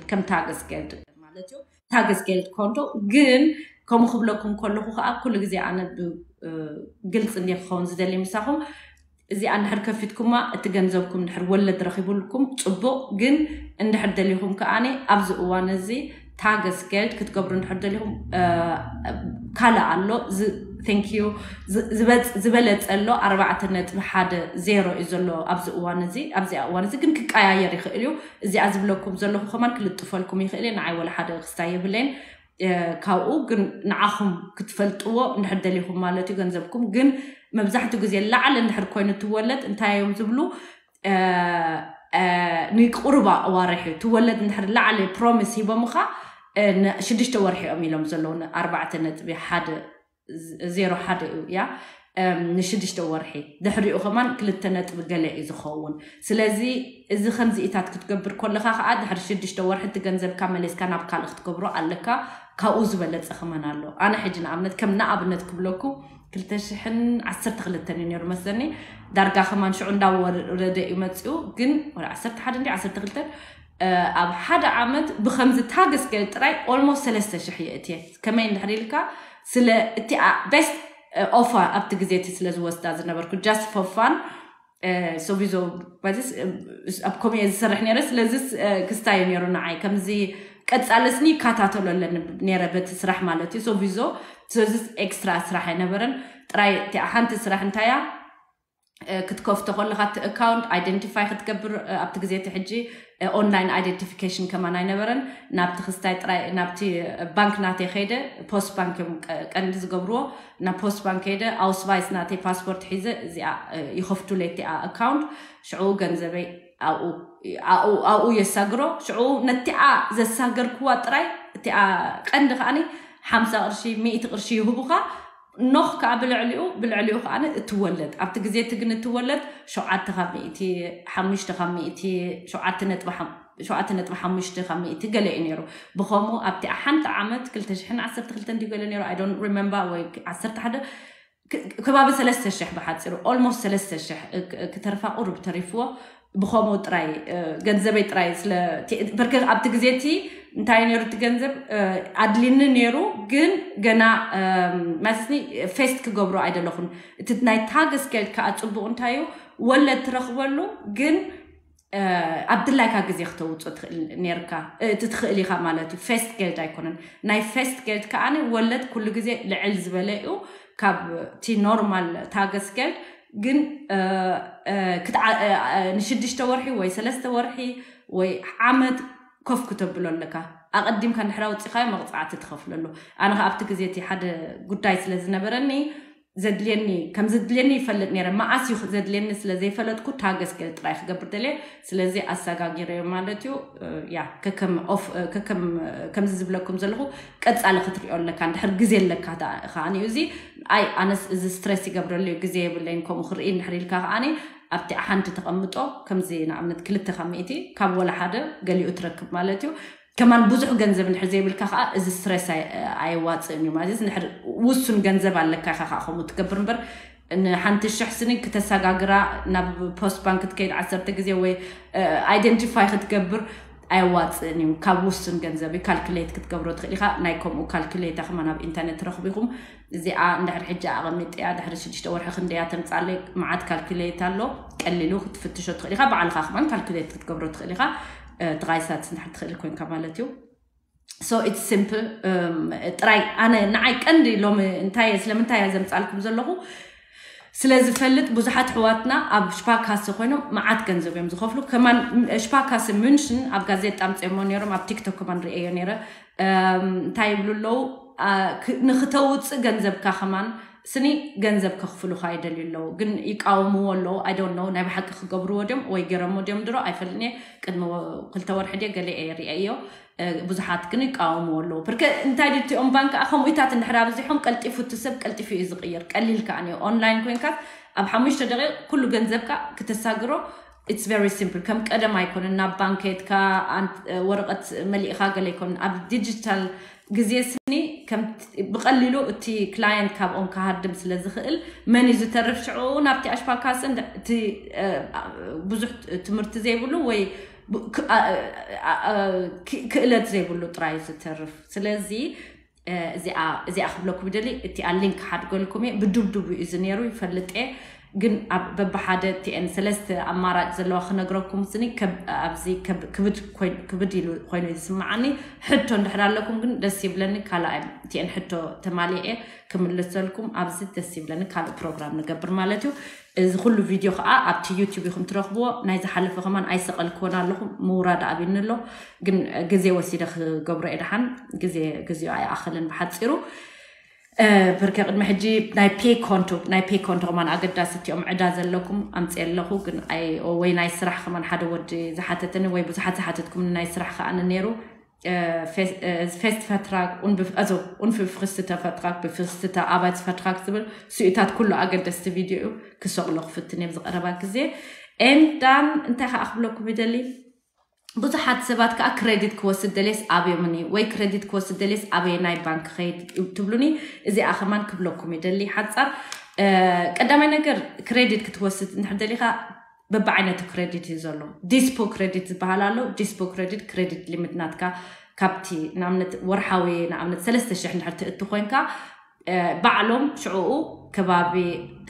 ከም ታገስገልድ ማለት እዩ። ታገስገልድ ኮንቶ ግን ከምኡ ክብለኩም ከለኹ ከዓ ኩሉ ግዜ ኣነ ግልፂ እንደ ክኸውን ዝደሊ ምሳኹም እዚኣ እንድሕር ከፊትኩማ እቲ ገንዘብኩም እንድሕር ወለድ ረኺቡልኩም ፅቡቕ። ግን እንድሕር ደሊኹም ከዓኒ ኣብዚ እዋን እዚ ታገስገልድ ክትገብሩ እንድሕር ደሊኹም ካልእ ኣሎ። ንዩ ዝበለፀ ኣሎ ኣርባዕተ ነጥቢ ሓደ ዜሮ እዩ ዘሎ ኣብዚ እዋን እዚ ኣብዚኣ እዋን እዚ ግን ክቀያየር ይኽእል እዩ። እዚኣ ዝብለኩም ዘለኹ ከማን ክልጥፈልኩም ይኽእል እየ። ንዓይ ወላ ሓደ ክስታይ የብለይን። ካብኡ ግን ንዓኹም ክትፈልጥዎ እንድሕር ደሊኹም ማለት እዩ ገንዘብኩም ግን መብዛሕትኡ ግዜ ላዕሊ እንድሕር ኮይኑ ትወለድ እንታይ እዮም ዝብሉ ንቁርባ ኣዋርሕ እዩ ትወለድ እንድሕር ላዕሊ ፕሮሚስ ሂቦምኻ ሽዱሽተ ወርሒ እዮም ኢሎም ዘለዉ ኣርባዕተ ነጥቢ ሓደ ዜሮ ሓደ እዩ እያ ንሽዱሽተ ወርሒ ድሕሪኡ ከማን ክልተ ነጥቢ ገለ እዩ ዝኸውን። ስለዚ እዚ ከምዚኢታት ክትገብር ከለካ ከዓ ድሕሪ ሽዱሽተ ወርሒ እቲ ገንዘብካ መሊስካ ናብ ካልእ ክትገብሮ ኣለካ። ካብኡ ዝበለፀ ከማን ኣሎ። ኣነ ሕጂ ንኣብነት ከም ንኣብነት ክብለኩ ክልተ ሽሕን ዓሰርተ ክልተን እዩ ነይሩ መስለኒ። ዳርጋ ከማን ሽዑ እንዳወረደ እዩ መፅኡ። ግን ወደ ዓሰርተ ሓደ እንዲ ዓሰርተ ክልተን ኣብ ሓደ ዓመት ብከምዚ ታገስገል ጥራይ ኦልሞስት ሰለስተ ሽሕ የእትየ። ከመይ እንድሕር ኢልካ ስለ እቲኣ ቤስት ኦፈር ኣብቲ ግዜ እቲ ስለ ዝወስዳ ዝነበርኩ just for fun ሶቪዞ ባዚስ ኣብ ኮሚየ ዝሰርሕ ነረ። ስለዚ ክስታይ ነሩ ንዓይ ከምዚ ቀጻለስኒ ይከታተሎ ኣለኒ ነረ በቲ ስራሕ ማለት እዩ። ሶቪዞ ስለዚ ኤክስትራ ስራሕ ኣይነበረን። ጥራይ እቲኣ ሓንቲ ስራሕ እንታያ ክትከፍቶ ከለካ እቲ ኣካውንት ኣይደንቲፋይ ክትገብር ኣብቲ ግዜ እቲ ሕጂ ኦንላይን ኣይደንቲፊኬሽን ከማን ኣይነበረን። ናብቲ ክስታይ ጥራይ ናብቲ ባንክ ናተይ ከይደ ፖስት ባንክ እዮም ቀንዲ ዝገብርዎ። ናብ ፖስት ባንክ ከይደ ኣውስቫይስ ናተይ ፓስፖርት ሒዘ እዚኣ ይኸፍቱለይ እቲኣ ኣካውንት ሽዑ ገንዘበይ ኣብኡ የሳግሮ። ሽዑ ነቲኣ ዘሳገርክዋ ጥራይ እቲኣ ቀንዲ ከዓኒ ሓምሳ ቅርሺ ሚእቲ ቅርሺ ይህቡኻ። ኖኽ ከዓ ብልዕሊኡ ብልዕሊኡ ከዓ እትወለድ ኣብቲ ግዜ እቲ ግን እትወለድ ሸውዓተ ካብ ሚእቲ ሓሙሽተ ካብ ሚእቲ ሸውዓተ ነጥቢ ሓሙሽተ ካብ ሚእቲ ገለ እዩ ነይሩ። ብኸምኡ ኣብቲ ሓንቲ ዓመት ክልተ ሽሕን ዓሰርተ ክልተን ድዩ ገለ ነይሩ I don't remember ወይ ዓሰርተ ሓደ ከባቢ ሰለስተ ሽሕ ብሓፂሩ ኦልሞስት ሰለስተ ሽሕ ክተርፋ ቁሩብ ተሪፍዎ። ብኸምኡ ጥራይ ገንዘበይ ጥራይ ስለ በርክ ኣብቲ ግዜ እቲ እንታይ ነይሩ እቲ ገንዘብ ኣድሊኒ ነይሩ ግን ገና ማለትኒ ፌስት ክገብሮ ኣይደለኹን። እቲ ናይ ታገስገልድ ከዓ ፅቡቕ እንታይ እዩ ወለድ ትረኽበሉ ግን ኣብ ድላይካ ግዜ ክተውፅኦ ትኽእል ነርካ እቲ ትኽእል ኢኻ ማለት እዩ። ፌስት ገልድ ኣይኮነን ናይ ፌስት ገልድ ከዓ ወለድ ኩሉ ግዜ ልዕል ዝበለ እዩ ካብ እቲ ኖርማል ታገስገልድ ግን ንሽዱሽተ ወርሒ ወይ ሰለስተ ወርሒ ወይ ዓመት ኮፍ ክተብሎ ኣለካ። ኣቐዲምካ እንድሕር ኣውፂኻዮ መቕፃዕቲ ትኸፍለሉ። ኣነ ከ ኣብቲ ግዜ እቲ ሓደ ጉዳይ ስለ ዝነበረኒ ዘድልየኒ ከም ዘድልየኒ ይፈልጥ ነረ። መዓስ እዩ ዘድልየኒ ስለ ዘይፈለጥኩ ታገስገል ጥራይ ክገብር ደልየ። ስለዚ ኣሰጋጊረዮ ማለት እዩ። ያ ከምዚ ዝብለኩም ዘለኹ ቀፃሊ ክትሪኦ ኣለካ እንድሕር ግዜ ኣለካ ከዓኒ እዚ ኣይ ኣነስ እዚ ስትረስ ይገብረሉ እዩ ግዜ የብለይን ከምኡ ክርኢ እንድሕር ኢልካ ከዓኒ ኣብቲ ሓንቲ ተቐምጦ ከምዚ ንኣብነት ክልተ ካብ ሚእቲ ካብ ወላ ሓደ ገሊኡ ትረክብ ማለት እዩ። ከማን ብዙሕ ገንዘብ እንድሕር ዘይብልካ ከዓ እዚ ስትረስ ኣየዋፅእን እዩ ማለት እንድሕር ውሱን ገንዘብ ኣለካ ኢካ ከዓ ከምኡ ትገብር እምበር ንሓንቲ ሽሕ ስኒ ክተሰጋግራ ናብ ፖስት ባንክ ትከይድ ዓሰርተ ግዜ ወይ ኣይደንቲፋይ ክትገብር ኣየዋፅእን እዩ። ካብ ውሱን ገንዘብ እዩ ካልኩሌት ክትገብሮ ትኽእል ኢኻ። ናይ ከምኡ ካልኩሌታ ከማን ኣብ ኢንተርኔት ትረኽቢኹም። እዚኣ እንድሕር ሕጂ ኣቐሚጠያ ድሕሪ ሽዱሽተ ወርሒ ክንደያ ተምፃለይ መዓት ካልኩሌት ኣሎ። ቀሊሉ ክትፍትሾ ትኽእል ኢኻ። ባዕልኻ ከማን ካልኩሌት ክትገብሮ ትኽእል ኢኻ። ትቓይሳት እንድሕር ትኽእል ኮይንካ ማለት እዩ። So it's simple ጥራይ ኣነ ንዓይ ቀንዲ ሎሚ እንታይ ስለምንታይ እያ ዘምፃልኩም ዘለኹ ስለ ዝፈልጥ ብዙሓት ኣሕዋትና ኣብ ሽፓካሰ ኮይኖም መዓት ገንዘብ እዮም ዝኸፍሉ። ከማን ሽፓካሰ ሚንሽን ኣብ ጋዜጣ ኣምፅኦሞ ነይሮም ኣብ ቲክቶክ ከማን ርእየዮ ነይረ። እንታይ ይብሉ ኣለዉ ንክተውፅእ ገንዘብካ ከማን ስኒ ገንዘብ ከኽፍሉኻ ይደልዩ ኣለዉ ግን ይቃወምዎ ኣለዉ። I don't know ናይ ብሓቂ ክገብርዎ ድዮም ወይ ገይሮሞ ድዮም ድሮ ኣይፈልጥን እየ። ቅድሚ ክልተ ወርሒ ድየ ገለ እየ ርእየዮ። ብዙሓት ግን ይቃወምዎ ኣለዉ። ብርከ እንታይ ድዩ እቲኦም ባንክ ከምኡታት እንድሕር ኣብዚሖም ቀልጢፉ እቲ ሰብ ቀልጢፉ እዩ ዝቕየር። ቀሊል ከኣ እዩ ኦንላይን ኮይንካ ኣብ ሓሙሽተ ደቂቕ ኩሉ ገንዘብካ ክተሳግሮ it's very simple። ከም ቀደም ኣይኮነን ናብ ባንክ ከይድካ ወረቐት መሊእኻ ገለ ኣይኮነን። ኣብ ዲጂታል ግዜ ስኒ ብቐሊሉ እቲ ክላየንት ካብኦም ክሃድም ስለ ዝኽእል መን እዩ ዝተርፍ ሽዑ ናብቲ ኣሽፓካስ እቲ ብዙሕ ትምህርቲ ዘይብሉ ወይ ብ- ክ- ኣ- ኣ- ኣ- ክ- ክእለት ዘይብሉ ጥራይ ዝተርፍ። ስለዚ እ፣ እዚኣ እዚኣ ክብለኩም ይደሊ። እቲኣ ሊንክ ሓድገልኩም እየ። ብዱብዱብ እዩ እዚ ነይሩ፣ ይፈልጥ እየ። ግን ኣብ በብሓደ እቲኤን ሰለስተ ኣማራጭ ዘለዋ ክነግረኩም ስኒ ከብ- ኣብዚ ከብ- ክብድ ኮይን- ክብድ ኢሉ ኮይኑ እዩ ዝስምዓኒ። ሕቶ እንድሕር ኣለኩም ግን ደስ ይብለኒ። ካልኣይ እቲኤን ሕቶ ተማሊኤ ክምልሰልኩም ኣብዚ ደስ ይብለኒ። ካልእ ፕሮግራም ንገብር ማለት እዩ። እዚ ኩሉ ቪድዮ ከዓ ኣብቲ ዩቲዩብ ኢኹም ትረኽብዎ። ናይ ዝሓለፈ ከማን ኣይሰቐልክዎን ኣለኹ፣ ምውራድ ኣብኒ ኣሎ። ግን ግዜ ወሲደ ክገብሮ እየ። ደሓን ግዜ ግዜኡ ኣይኣኽልን ብሓፂሩ። እ፣ ብርከ ቅድሚ ሕጂ ናይ ፔ ኮንቶ ናይ ፔ ኮንቶ ከማን ኣገዳሲ እቲኦም ዕዳ ዘለኩም ኣምፅእ ኣለኹ። ግን ኣይ ወይ ናይ ስራሕ ከማን ሓደ ወዲ ዝሓተተኒ ወይ ብዙሓት ዝሓተትኩም ናይ ስራሕ ከዓ ነይሩ። Fest Vertrag also unbefristeter Vertrag, befristeter Arbeitsvertrag ዝብል ስዩታት ኩሉ ኣገደስቲ ቪድዮ እዩ። ክሰቕሎ ክፍትን እዮም ዝቐረባ ግዜ። And then እንታይ ከዓ ክብለኩም ይደሊ፣ ብዙሓት ሰባት ከዓ ክሬዲት ክወስድ ደሌስ ኣብዮምኒ ወይ ክሬዲት ክወስድ ደሌስ ኣበየ ናይ ባንክ ኸይድ ትብሉኒ። እዚኣ ከማን ክብለኩም ይደሊ ሓፃር። ቀዳማይ ነገር ክሬዲት ክትወስድ እንድሕር ደሊኻ በብዓይነቱ ክሬዲት እዩ ዘሎ። ዲስፖ ክሬዲት ዝበሃል ኣሎ። ዲስፖ ክሬዲት ክሬዲት ሊሚት ናትካ ካብቲ ንኣብነት ወርሓዊ ንኣብነት ሰለስተ ሽሕ እንድሕር ትእቲ ኮይንካ ባዕሎም ሽዕኡ ከባቢ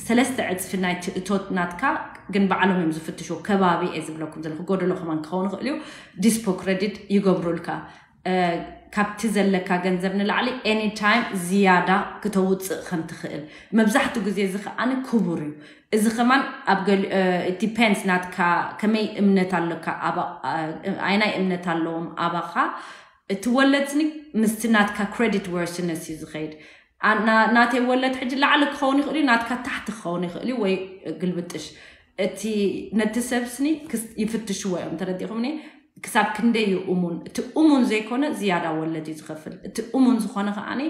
ሰለስተ ዕፅፊ ናይ ትእቶት ናትካ ግን ባዕሎም እዮም ዝፍትሹ። ከባቢ እየ ዝብለኩም ዘለኹ፣ ጎደሎ ከማን ክኸውን ይኽእል እዩ። ዲስፖ ክሬዲት ይገብሩልካ። ካብቲ ዘለካ ገንዘብ ንላዕሊ ኤኒታይም ዝያዳ ክተውፅእ ከም ትኽእል። መብዛሕትኡ ግዜ እዚ ከዓኒ ክቡር እዩ። እዚ ከማን ኣብ ገሊ ዲፔንድስ ናትካ ከመይ እምነት ኣለካ፣ ኣይናይ እምነት ኣለዎም ኣባኻ። እቲ ወለድ ስኒ ምስቲ ናትካ ክሬዲት ወርስነስ እዩ ዝኸይድ። ናተይ ወለድ ሕጂ ላዕሊ ክኸውን ይኽእል እዩ፣ ናትካ ታሕቲ ክኸውን ይኽእል እዩ፣ ወይ ግልብጥሽ። እቲ ነቲ ሰብ ስኒ ይፍትሽዎ እዮም፣ ተረዲኹምኒ? ክሳብ ክንደይ እዩ እሙን? እቲ እሙን ዘይኮነ ዝያዳ ወለድ እዩ ዝኸፍል። እቲ እሙን ዝኾነ ከዓኒ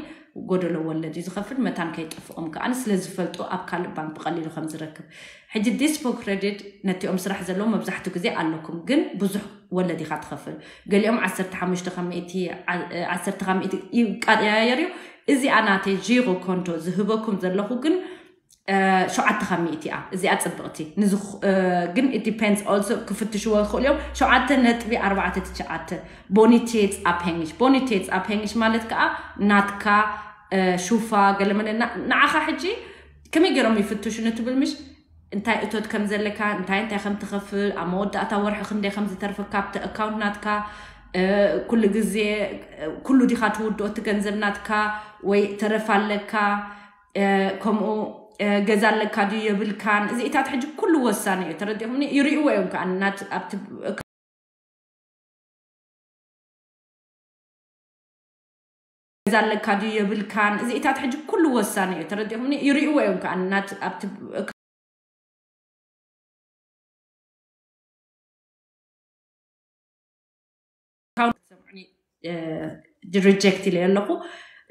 ጎደሎ ወለድ እዩ ዝኸፍል። መታን ከይጠፍኦም ከዓኒ ስለ ዝፈልጡ ኣብ ካልእ ባንክ ብቐሊሉ ከም ዝረክብ። ሕጂ ዲስፖ ክሬዲት ነቲኦም ስራሕ ዘለዎም መብዛሕትኡ ግዜ ኣለኩም፣ ግን ብዙሕ ወለድ ኢኻ ትኸፍል። ገሊኦም ዓሰርተ ሓሙሽተ ካብ ሚእቲ፣ ዓ- ዓሰርተ ካብ ሚእቲ ይቀያየር እዩ። እዚኣ ናተይ ዢሮ ኮንቶ ዝህበኩም ዘለኹ ግን ሸውዓተ ካብ ሚእቲ እያ። እዚኣ ፅብቕቲ ንዝኹ- ግን it depends also ክፍትሽዎ ይኽእሉ እዮም። ሸውዓተ ነጥቢ ኣርባዕተ ትሽዓተ ቦኒቴትስ ኣፕሄንግሽ። ቦኒቴትስ ኣፕሄንግሽ ማለት ከዓ ናትካ ሹፋ ገለመለ ንዓኻ ሕጂ ከመይ ገይሮም ይፍትሹ ንትብል ምሽ እንታይ እቶት ከም ዘለካ እንታይ እንታይ ከም ትኸፍል ኣብ መወዳእታ ወርሒ ክንደይ ከም ዝተርፈካ ኣብቲ ኣካውንት ናትካ ኩሉ ግዜ ኩሉ ዲኻ ትውድኦ እቲ ገንዘብ ናትካ ወይ ተረፍ ኣለካ ከምኡ ገዛ ኣለካ ድዩ የብልካን እዚኢታት ሕጂ ኩሉ ወሳኒ እዩ ተረዲኹምኒ ይርእይዎ እዮም ከዓ ናት ኣብቲ ገዛ ኣለካ ድዩ የብልካን እዚኢታት ሕጂ ኩሉ ወሳኒ እዩ ተረዲኹምኒ ይርእይዎ እዮም ከዓ ናት ኣብቲ ሪጀክት ኢለ ኣለኹ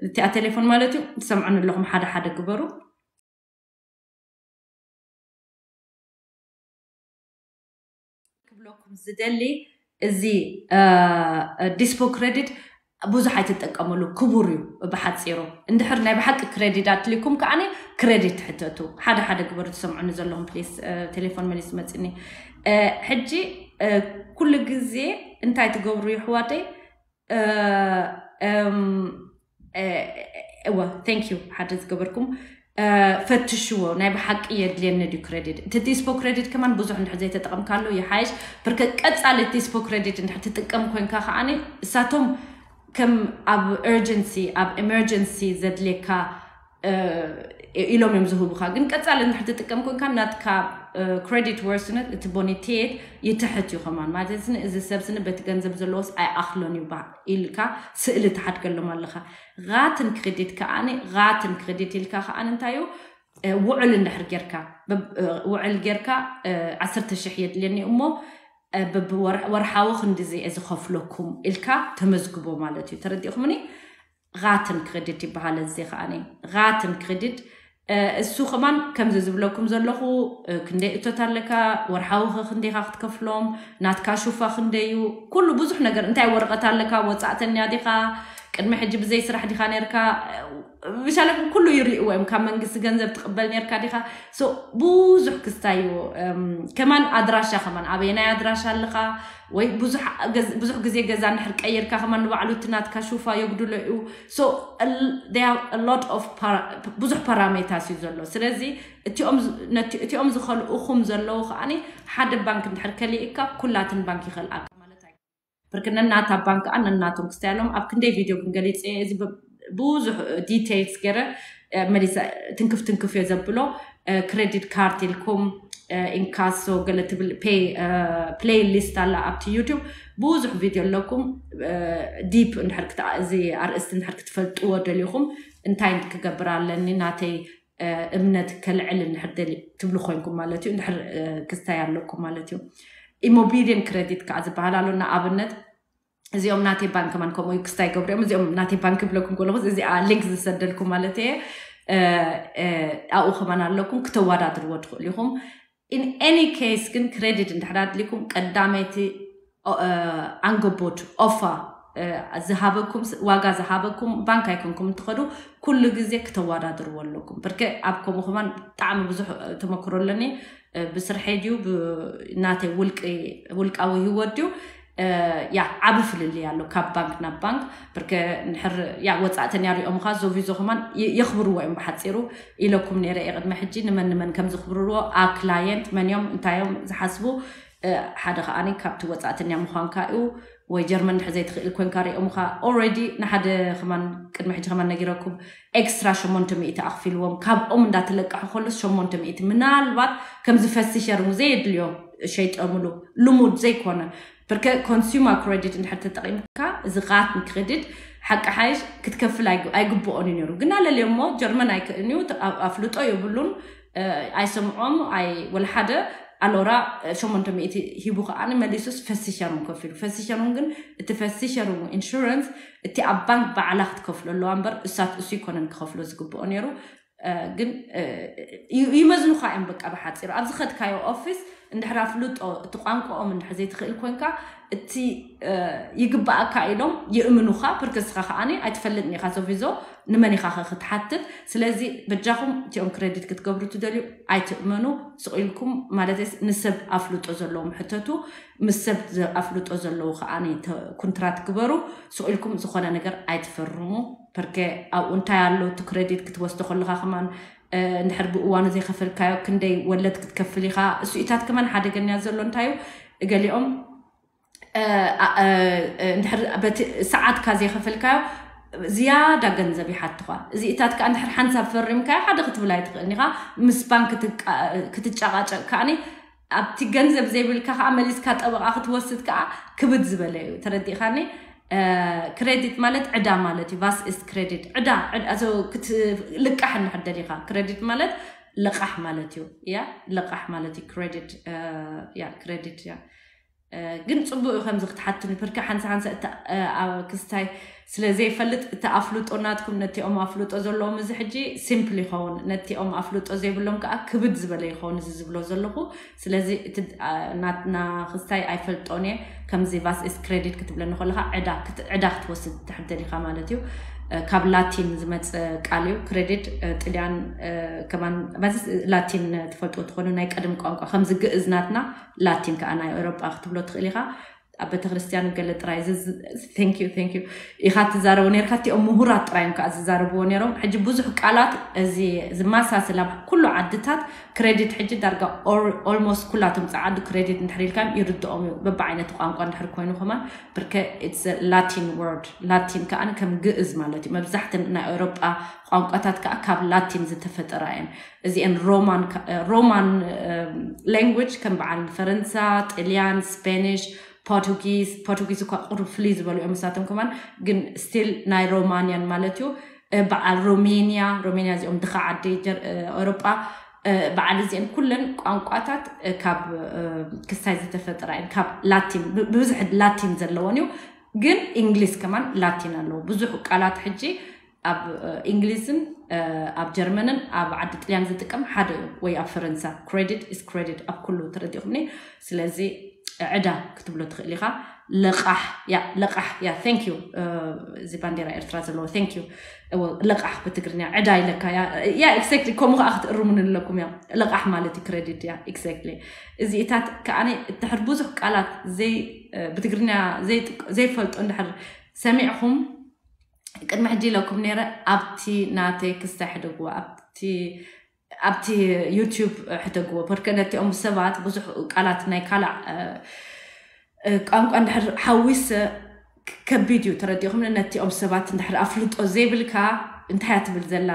እቲኣ ቴሌፎን ማለት እዩ ትሰምዑኒ ኣለኹም ሓደ ሓደ ግበሩ ክብለኩም ዝደሊ እዚ ዲስፖ ክሬዲት ብዙሕ ኣይትጠቀምሉ ክቡር እዩ ብሓፂሩ እንድሕር ናይ ብሓቂ ክሬዲት ኣትሊኩም ከዓኒ ክሬዲት ትሕተቱ ሓደ ሓደ ግበሩ ትሰምዑኒ ዘለኹም ፕሊስ ቴሌፎን መሊስ መፅኒ ሕጂ ኩሉ ግዜ እንታይ ትገብሩ ይሕዋተይ እወ thank you ሓደ ዝገበርኩም ፈትሽዎ ናይ ብሓቂ የድልየኒ ድዩ ክሬዲት እቲ ዲስፖ ክሬዲት ከማን ብዙሕ እንድሕር ዘይተጠቐምካሉ ይሓይሽ ብርከ ቀፃሊ ዲስፖ ክሬዲት እንድሕር ትጥቀም ኮንካ ከዓኒ እሳቶም ከም ኣብ urgency ኣብ emergency ዘድልየካ ኢሎም እዮም ዝህቡካ ግን ቀፃሊ እንድሕር ትጥቀም ኮንካ ናትካ credit worthiness እቲ ቦኒቴት ይትሕት እዩ ከማን ማለት እዚ ሰብ ስኒ በቲ ገንዘብ ዘለዎስ ኣይኣኽሎን እዩ ኢልካ ስእሊ ትሓድገሎም ኣለኻ ራትን ክሬዲት ከዓኒ ራትን ክሬዲት ኢልካ ከዓኒ እንታይ እዩ ውዕል እንድሕር ጌርካ ውዕል ጌርካ ዓሰርተ ሽሕ የድልየኒ እሞ ወርሓዊ ክንዲዚ እየ ዝኸፍለኩም ኢልካ ተመዝግቦ ማለት እዩ ተረዲእኹምኒ ራትን ክሬዲት ይበሃል እዚ ከዓኒ ራትን ክሬዲት እሱ ከማን ከምዚ ዝብለኩም ዘለኹ ክንደይ እቶት ኣለካ ወርሓዊ ክንደይካ ክትከፍሎም ናትካ ሹፋ ክንደዩ ኩሉ ብዙሕ ነገር እንታይ ወረቐት ኣለካ ወፃእተኛ ዲኻ ቅድሚ ሕጂ ብዘይ ስራሕ ዲኻ ነርካ? ብሻለኩም ኩሉ ይርእዎ እዮም። ካብ መንግስቲ ገንዘብ ትቕበል ነርካ ዲኻ? ብዙሕ ክስታይ እዩ። ከማን ኣድራሻ ከማን ኣበየናይ ኣድራሻ ኣለኻ? ወይ ብዙሕ ግዜ ገዛ እንድሕር ቀይርካ ከማን ንባዕሉ እቲ ናትካ ሹፋ የጉድሎ እዩ። So lot of ብዙሕ ፓራሜታስ እዩ ዘሎ። ስለዚ እቲኦም ዝኸልኡኹም ዘለዉ ከዓኒ ሓደ ባንክ እንድሕር ከሊእካ ኩላትን ባንክ ይኸልኣካ ማለት ኣይ ብርክ ነናታ ባንክ ኣ ነናቶም ክስታይ ኣለዎም። ኣብ ክንደይ ቪድዮ ግን ገሊፀ እዚ ብዙሕ ዲቴይልስ ገይረ መሊሰ ትንክፍ ትንክፍ እየ ዘብሎ። ክሬዲት ካርድ ኢልኩም ኢንካሶ ገለ ትብል ፕሌይ ሊስት ኣላ ኣብቲ ዩቱብ ብዙሕ ቪድዮ ኣለኩም። ዲፕ እንድሕር እዚ ኣርእስቲ እንድሕር ክትፈልጥዎ ደሊኹም እንታይ ክገብር ኣለኒ ናተይ እምነት ከልዕል እንድሕር ደሊ ትብሉ ኮይንኩም ማለት እዩ። እንድሕር ክስታይ ኣለኩም ማለት እዩ። ኢሞቢሊየን ክሬዲት ከዓ ዝበሃል ኣሎ። ንኣብነት እዚኦም ናተይ ባንክ ከማን ከምኡ ክስታይ ገብሩ እዮም። እዚኦም ናተይ ባንክ ብለኩም ከለኹ እዚኣ ሊንክ ዝሰደልኩም ማለት እየ። ኣብኡ ከማን ኣለኩም ክተወዳድርዎ ትኽእሉ ኢኹም። In any case ግን ክሬዲት እንድሕር ኣድሊኩም ቀዳመይቲ ኣንገቦት ኦፋ ዝሃበኩም ዋጋ ዝሃበኩም ባንክ ኣይኮንኩም እንትኸዱ ኩሉ ግዜ ክተወዳድርዎ ኣለኩም። ብርክ ኣብ ከምኡ ከማን ብጣዕሚ ብዙሕ ተመክሮ ኣለኒ። ብስርሐይ ድዩ ብናተይ ውልቃዊ ህይወት ድዩ ያ ዓቢ ፍልልይ ኣሎ ካብ ባንክ ናብ ባንክ። ብርክ ንድሕር ያ ወጻእተኛ ሪኦምኻ ዞቪዞ ከማን የኽብርዎ እዮም። ብሓጺሩ ኢለኩም ነይረ እየ ቅድሚ ሕጂ ንመን ንመን ከም ዝኽብርዎ ኣ ክላየንት መን እዮም እንታይ እዮም ዝሓስቡ። ሓደ ከዓኒ ካብቲ ወጻእተኛ ምዃንካ እዩ ወይ ጀርመን ድሕር ዘይትኽእል ኮንካ ሪኦምኻ ኦረዲ ንሓደ ከማን ቅድሚ ሕጂ ከማን ነጊረኩም ኤክስትራ ሸሞንተ ሚእቲ ኣኽፊልዎም ካብኦም እንዳተለቀሑ ከሎስ ሸሞንተ ሚእቲ ምናልባት ከምዚ ፈስሸር እውን ዘየድልዮ ሸይጠምሉ ልሙድ ዘይኮነ ብርከ ኮንሱመር ክሬዲት እንድሕር ተጠቂምካ እዚ ቃት ክሬዲት ሓቂ ሓይሽ ክትከፍል ኣይግብኦን እዩ ነይሩ። ግና ለልዮ እሞ ጀርመን ኣይክእልን እዩ ኣፍልጦ የብሉን። ኣይሰምዖም ኣይ ወላ ሓደ ኣሎራ ሸሞንተ ሚእቲ ሂቡ ከዓኒ መሊሱስ ፈስሸሩን ከፊሉ ፈስሸሩን ግን እቲ ፈስሸሩ ኢንሹራንስ እቲ ኣብ ባንክ ባዕላ ክትከፍሎ ኣለዋ እምበር እሳት እሱ ይኮነን ክኸፍሎ ዝግብኦ ነይሩ። ግን ይመዝኑኻ እዮም በቃ ብሓፂሩ ኣብዚ ኸድካዮ ኦፊስ እንድሕር ኣፍልጦ እቲ ቋንቋኦም እንድሕር ዘይትኽእል ኮንካ እቲ ይግባኣካ ኢሎም ይእምኑኻ። ብርክስኻ ከዓኒ ኣይትፈልጥን ኢኻ ዞቪዞ ንመን ኢኻ ኸ ክትሓትት። ስለዚ በጃኹም እቲኦም ክሬዲት ክትገብሩ ትደልዩ ኣይትእመኑ። ስቕ ኢልኩም ማለት ንሰብ ኣፍልጦ ዘለዎም ሕተቱ። ምስ ሰብ ኣፍልጦ ዘለዉ ከዓኒ ኩንትራት ግበሩ። ስቕ ኢልኩም ዝኾነ ነገር ኣይትፈርሙ። ፐርከ ኣብኡ እንታይ ኣሎ እቲ ክሬዲት ክትወስዶ ከለኻ ከማን እንድሕር ብእዋኑ ዘይከፈልካዮ ክንደይ ወለድ ክትከፍል ኢኻ። እሱኢታት ከማን ሓደገኛ ዘሎ እንታይ እዩ ገሊኦም እንድሕር በቲ ሰዓትካ ዘይከፈልካዮ ዝያዳ ገንዘብ ይሓትኻ። እዚኢታት ከዓ እንድሕር ሓንሳብ ፈሪምካዮ ሓደ ክትብል ኣይትኽእልን ኢኻ። ምስ ባንክ ክትጫቃጨቅ ከዓኒ ኣብቲ ገንዘብ ዘይብልካ ከዓ መሊስካ ጠበቃ ክትወስድ ከዓ ክብድ ዝበለ እዩ። ተረዲእካኒ? ክሬዲት ማለት ዕዳ ማለት እዩ። ቫስ ኢስት ክሬዲት ዕዳ ክትልቃሕ እንድሕር ደሊኻ ክሬዲት ማለት ልቃሕ ማለት እዩ። ያ ልቃሕ ማለት እዩ ክሬዲት ያ ክሬዲት ያ ግን ፅቡቅ እዩ ከምዚ ክትሓትኒ ፕርከ ሓንሳ ሓንሳ ክስታይ ስለ ዘይፈልጥ እቲ ኣፍልጦ ናትኩም ነቲኦም ኣፍልጦ ዘለዎም እዚ ሕጂ ሲምፕል ይኸውን ነቲኦም ኣፍልጦ ዘይብሎም ከዓ ክብድ ዝበለ ይኸውን እዚ ዝብሎ ዘለኹ። ስለዚ እቲ ናትና ክስታይ ኣይፈልጦን እየ። ከምዚ ቫስ ኢስት ክሬዲት ክትብለኒ ከለካ ዕዳ ክትወስድ ትሕደል ኢካ ማለት እዩ። ካብ ላቲን ዝመፀ ቃል እዩ ክሬዲት። ጥልያን ከማን ላቲን ትፈልጡ ትኾኑ ናይ ቀደም ቋንቋ ከምዚ ግእዝ ናትና ላቲን ከዓ ናይ ኤውሮጳ ክትብሎ ትኽእል ኢኻ። ኣብ ቤተክርስትያን ገለ ጥራይ thank you thank you ኢኻ ትዛረቡ ነርካ። እቲኦም ምሁራት ጥራይ እዮም ከዓ ዝዛረብዎ ነይሮም። ሕጂ ብዙሕ ቃላት እዚ ዝመሳሰል ኣብ ኩሉ ዓድታት ክሬዲት ሕጂ ዳርጋ almost ኩላቶም ፃዓዱ ክሬዲት እንድሕር ኢልካዮም ይርድኦም እዩ። በብዓይነቱ ቋንቋ እንድሕር ኮይኑ ከማን ብርከ it's Latin word። ላቲን ከዓ ከም ግእዝ ማለት እዩ። መብዛሕትን ናይ ኤውሮጳ ቋንቋታት ከዓ ካብ ላቲን ዝተፈጠራ እየን። እዚአን ሮማን ሮማን ላንጉጅ ከም በዓል ፈረንሳ፣ ጥልያን፣ ስፓኒሽ፣ ፖርቱጊዝ ፖርቱጊዝ እኳ ቁሩብ ፍልይ ዝበሉ እዮም ንሳቶም ከማን ግን ስቲል ናይ ሮማንያን ማለት እዩ። በዓል ሮሜንያ ሮሜንያ እዚኦም ድኻ ዓዲ ኤውሮጳ በዓል እዚአን ኩለን ቋንቋታት ካብ ክስታይ ዝተፈጠራ እየን ካብ ላቲን ብብዝሒ ላቲን ዘለዎን እዩ። ግን እንግሊዝ ከማን ላቲን ኣለዎ ብዙሕ ቃላት ሕጂ ኣብ እንግሊዝን ኣብ ጀርመንን ኣብ ዓዲ ጥልያን ዝጥቀም ሓደ እዩ ወይ ኣብ ፈረንሳ። ክሬዲት ኢስ ክሬዲት ኣብ ኩሉ ተረዲእኹምኒ። ስለዚ ዕዳ ክትብሎ ትኽእል ኢኻ። ለቓሕ ያ ለቓሕ ያ thank you። እዚ ባንዴራ ኤርትራ ዘለዎ thank you። ለቓሕ ብትግርኛ ዕዳ ኢለካ ያ ያ exactly። ከምኡ ከዓ ክትእርሙን ኣለኩም ያ ለቓሕ ማለት እዩ credit ያ exactly። እዚኢታት ከዓኒ እንድሕር ብዙሕ ቃላት ዘይ ብትግርኛ ዘይፈልጦ እንድሕር ሰሚዕኹም ቅድሚ ሕጂ ኢለኩም ነይረ። ኣብቲ ናተይ ክስታይ ሕደግዎ ኣብቲ ኣብቲ ዩቲዩብ ሕደግዎ ፖርከ ነቲኦም ሰባት ብዙሕ ቃላት ናይ ካላዕ ቋንቋ እንድሕር ሓዊስ ከቢድ እዩ። ተረዲኹም ነቲኦም ሰባት እንድሕር ኣፍልጦ ዘይብልካ እንታይ እያ ትብል ዘላ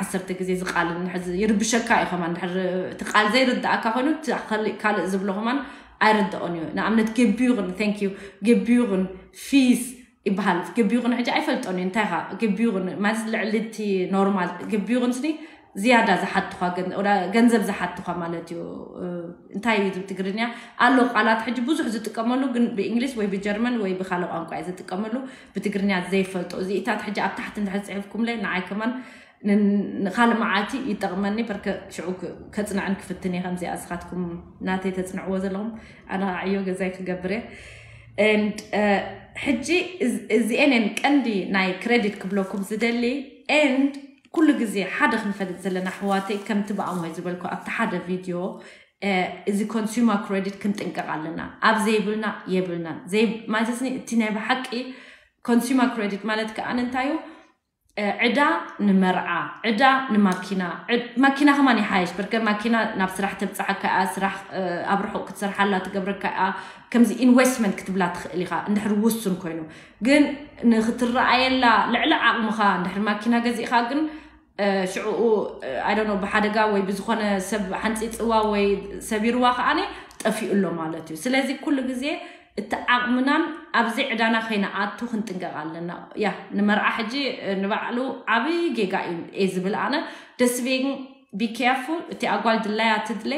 ዓሰርተ ግዜ ዝቃል ይርብሸካ እዩ። ከማን እንድሕር እቲ ቃል ዘይርዳእካ ኮይኑ ካልእ ዝብሎ ከማን ኣይርድኦን እዩ። ንኣብነት ገቢዩቕን thank you ገቢዩቕን ፊስ ይበሃል። ገቢዩቕን ሕጂ ኣይፈልጦን እዩ እንታይ ኻ ገቢዩቕን ማለት ልዕሊ እቲ ኖርማል ገቢዩቕን ስኒ ዝያዳ ዝሓትኳ ገንዘብ ዝሓትኳ ማለት እዩ። እንታይ እዩ ትግርኛ ኣሎ ቃላት ሕጂ ብዙሕ ዝጥቀመሉ ግን ብእንግሊዝ ወይ ብጀርመን ወይ ብካልእ ቋንቋ እዩ ዝጥቀመሉ። ብትግርኛ ዘይፈልጦ እዚኢታት ሕጂ ኣብ ታሕቲ እንድሕር ፅሒፍኩምለይ ንዓይ ከማን ንካልእ መዓልቲ ይጠቕመኒ በርከ ሽዑ ከፅንዕን ክፍትን እየ። ከምዚኣ እስኻትኩም ናተይ ተፅንዕዎ ዘለኹም ኣነ ከዓ ዕዮ ገዛይ ክገብር እየ። And ሕጂ እዚኤን ቀንዲ ናይ credit ክብለኩም ዝደሊ and ኩሉ ግዜ ሓደ ክንፈልጥ ዘለና ኣሕዋተይ ከምቲ ብኣሞይ ዝበልኩ ኣብቲ ሓደ ቪድዮ እዚ consumer credit ክንጥንቀቕ ኣለና። ኣብ ዘይብልና የብልናን። ማለትኒ እቲ ናይ ብሓቂ consumer credit ማለት ከዓ እንታይ እዩ? ዕዳ ንመርዓ፣ ዕዳ ንማኪና፣ ማኪና ከማን ይሓይሽ በርከ ማኪና ናብ ስራሕ ተብፅሓካ እያ፣ ስራሕ ኣብ ርሑቕ ክትሰርሓላ ትገብረካ እያ። ከምዚ ኢንቨስትመንት ክትብላ ትኽእል ኢኻ እንድሕር ውሱን ኮይኑ። ግን ንክትረኣየላ ልዕሊ ዓቕምኻ እንድሕር ማኪና ገዚእኻ ግን ሽዕኡ ኣይ ዶንት ኖ ብሓደጋ ወይ ብዝኾነ ሰብ ሓንፂፅዋ ወይ ሰቢርዋ ከዓኒ ጠፊኡ ኣሎ ማለት እዩ። ስለዚ ኩሉ ግዜ እቲ ዓቕምናን ኣብዚ ዕዳና ከይንኣቱ ክንጥንቀቕ ኣለና። ያ ንመርዓ ሕጂ ንባዕሉ ዓብዪ ጌጋ እዩ እየ ዝብል ኣነ። ደስቤግን ቢኬርፉል እቲ ኣጓል ድላያ ትድለ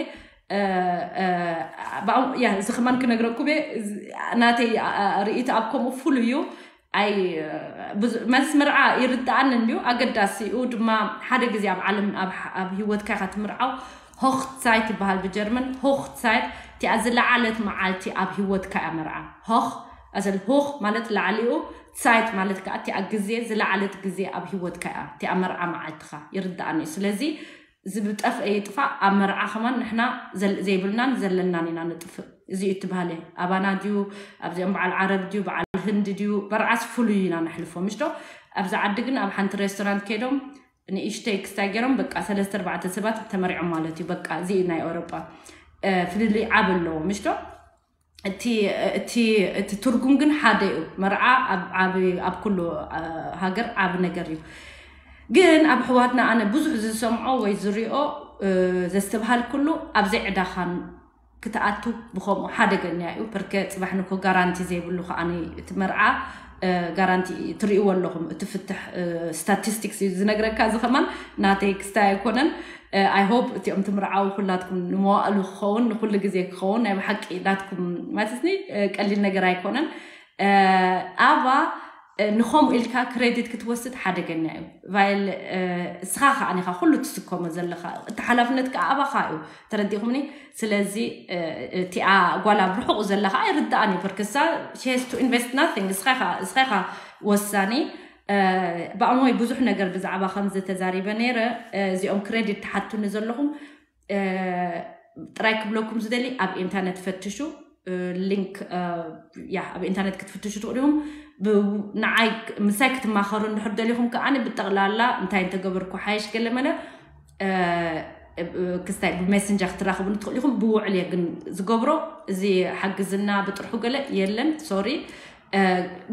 ያ እዚ ከማን ክነግረኩም እየ። ናተይ ርእይቶ ኣብ ከምኡ ፍሉ እዩ። ኣይ መስ ምርዓ ይርድኣኒ እንድዩ ኣገዳሲ እዩ ድማ ሓደ ግዜ ኣብ ዓለም ኣብ ህይወትካ ኢኻ ትምርዓው። ሆኽትሳይት ይበሃል ብጀርመን። ሆኽትሳይት እቲኣ ዝለዓለት መዓልቲ ኣብ ህይወትካ እያ መርዓ። ሆኽ ኣዘል ሆኽ ማለት ላዕሊኡ ሳይት ማለት ከዓ እቲኣ ግዜ ዝለዓለት ግዜ ኣብ ህይወትካ እያ እቲኣ መርዓ መዓልትኻ ይርድኣኒ እዩ። ስለዚ ዝብጠፍአ ይጥፋእ ኣብ መርዓ ከማን ንሕና ዘይብልናን ዘለናን ኢና ንጥፍእ። እዚ እዩ እቲ ባህሊ ኣባና ድዩ ኣብዚኦም በዓል ዓረብ ድዩ በዓል ህንዲ ድዩ በርዓስ ፍሉይ ኢና ነሕልፎ ምሽዶ። ኣብዚ ዓዲ ግን ኣብ ሓንቲ ሬስቶራንት ከይዶም ንእሽተይ ክስታይ ገይሮም በቃ ሰለስተ ኣርባዕተ ሰባት ተመሪዖም ማለት እዩ። በቃ እዚ እዩ ናይ ኤውሮጳ ፍልልይ ዓብ ኣለዎ ምሽዶ። እቲ እቲ እቲ ትርጉም ግን ሓደ እዩ። መርዓ ኣብ ዓብ ኣብ ኩሉ ሃገር ዓብ ነገር እዩ። ግን ኣብ ኣሕዋትና ኣነ ብዙሕ ዝሰምዖ ወይ ዝሪኦ ዘስተብሃል ኩሉ ኣብዘይ ዕዳኻን ክትኣቱ ብኸምኡ ሓደገኛ እዩ። ፐርከ ፅባሕ ንኮ ጋራንቲ ዘይብሉ ከዓኒ እቲ መርዓ ጋራንቲ ትርእይዎ ኣለኹም። እቲ ፍትሕ ስታቲስቲክስ እዩ ዝነግረካ። እዚ ከማን ናተይ ክስታይ ኣይኮነን። ኣይ ሆፕ እቲኦም ትምርዓው ኩላትኩም ንመዋእሉ ክኸውን ንኩሉ ግዜ ክኸውን ናይ ብሓቂ ናትኩም ማለትኒ ቀሊል ነገር ኣይኮነን። ኣባ ንኸምኡ ኢልካ ክሬዲት ክትወስድ ሓደገኛ እዩ። ቫይል እስኻ ከዓኒኻ ኩሉ ትስከሞ ዘለኻ እቲ ሓላፍነት ከዓ ኣባኻ እዩ። ተረዲኹምኒ? ስለዚ እቲኣ ጓል ኣብ ርሑቕ ዘላ ከዓ ይርድኣን እዩ። ፐርከሳ she has to invest nothing እስኻ ኢኻ ወሳኒ። ብኣሞይ ብዙሕ ነገር ብዛዕባ ከምዚ ተዛሪበ ነይረ። እዚኦም ክሬዲት ትሓቱኒ ዘለኹም ጥራይ ክብለኩም ዝደሊ ኣብ ኢንተርነት ፈትሹ። ሊንክ ያ ኣብ ኢንተርነት ክትፍትሹ ትኽእሉ ኢኹም። ንዓይ ምሳይ ክትማኸሩ እንድሕር ደሊኹም ከዓኒ ብጠቕላላ እንታይ እንተገበርኩ ሓይሽ ገለ መለ ክስታይ ብሜሰንጀር ክትራኽቡ ንትኽእሉ ኢኹም። ብውዕል እየ ግን ዝገብሮ። እዚ ሓግዝና ብጥርሑ ገለ የለን። ሶሪ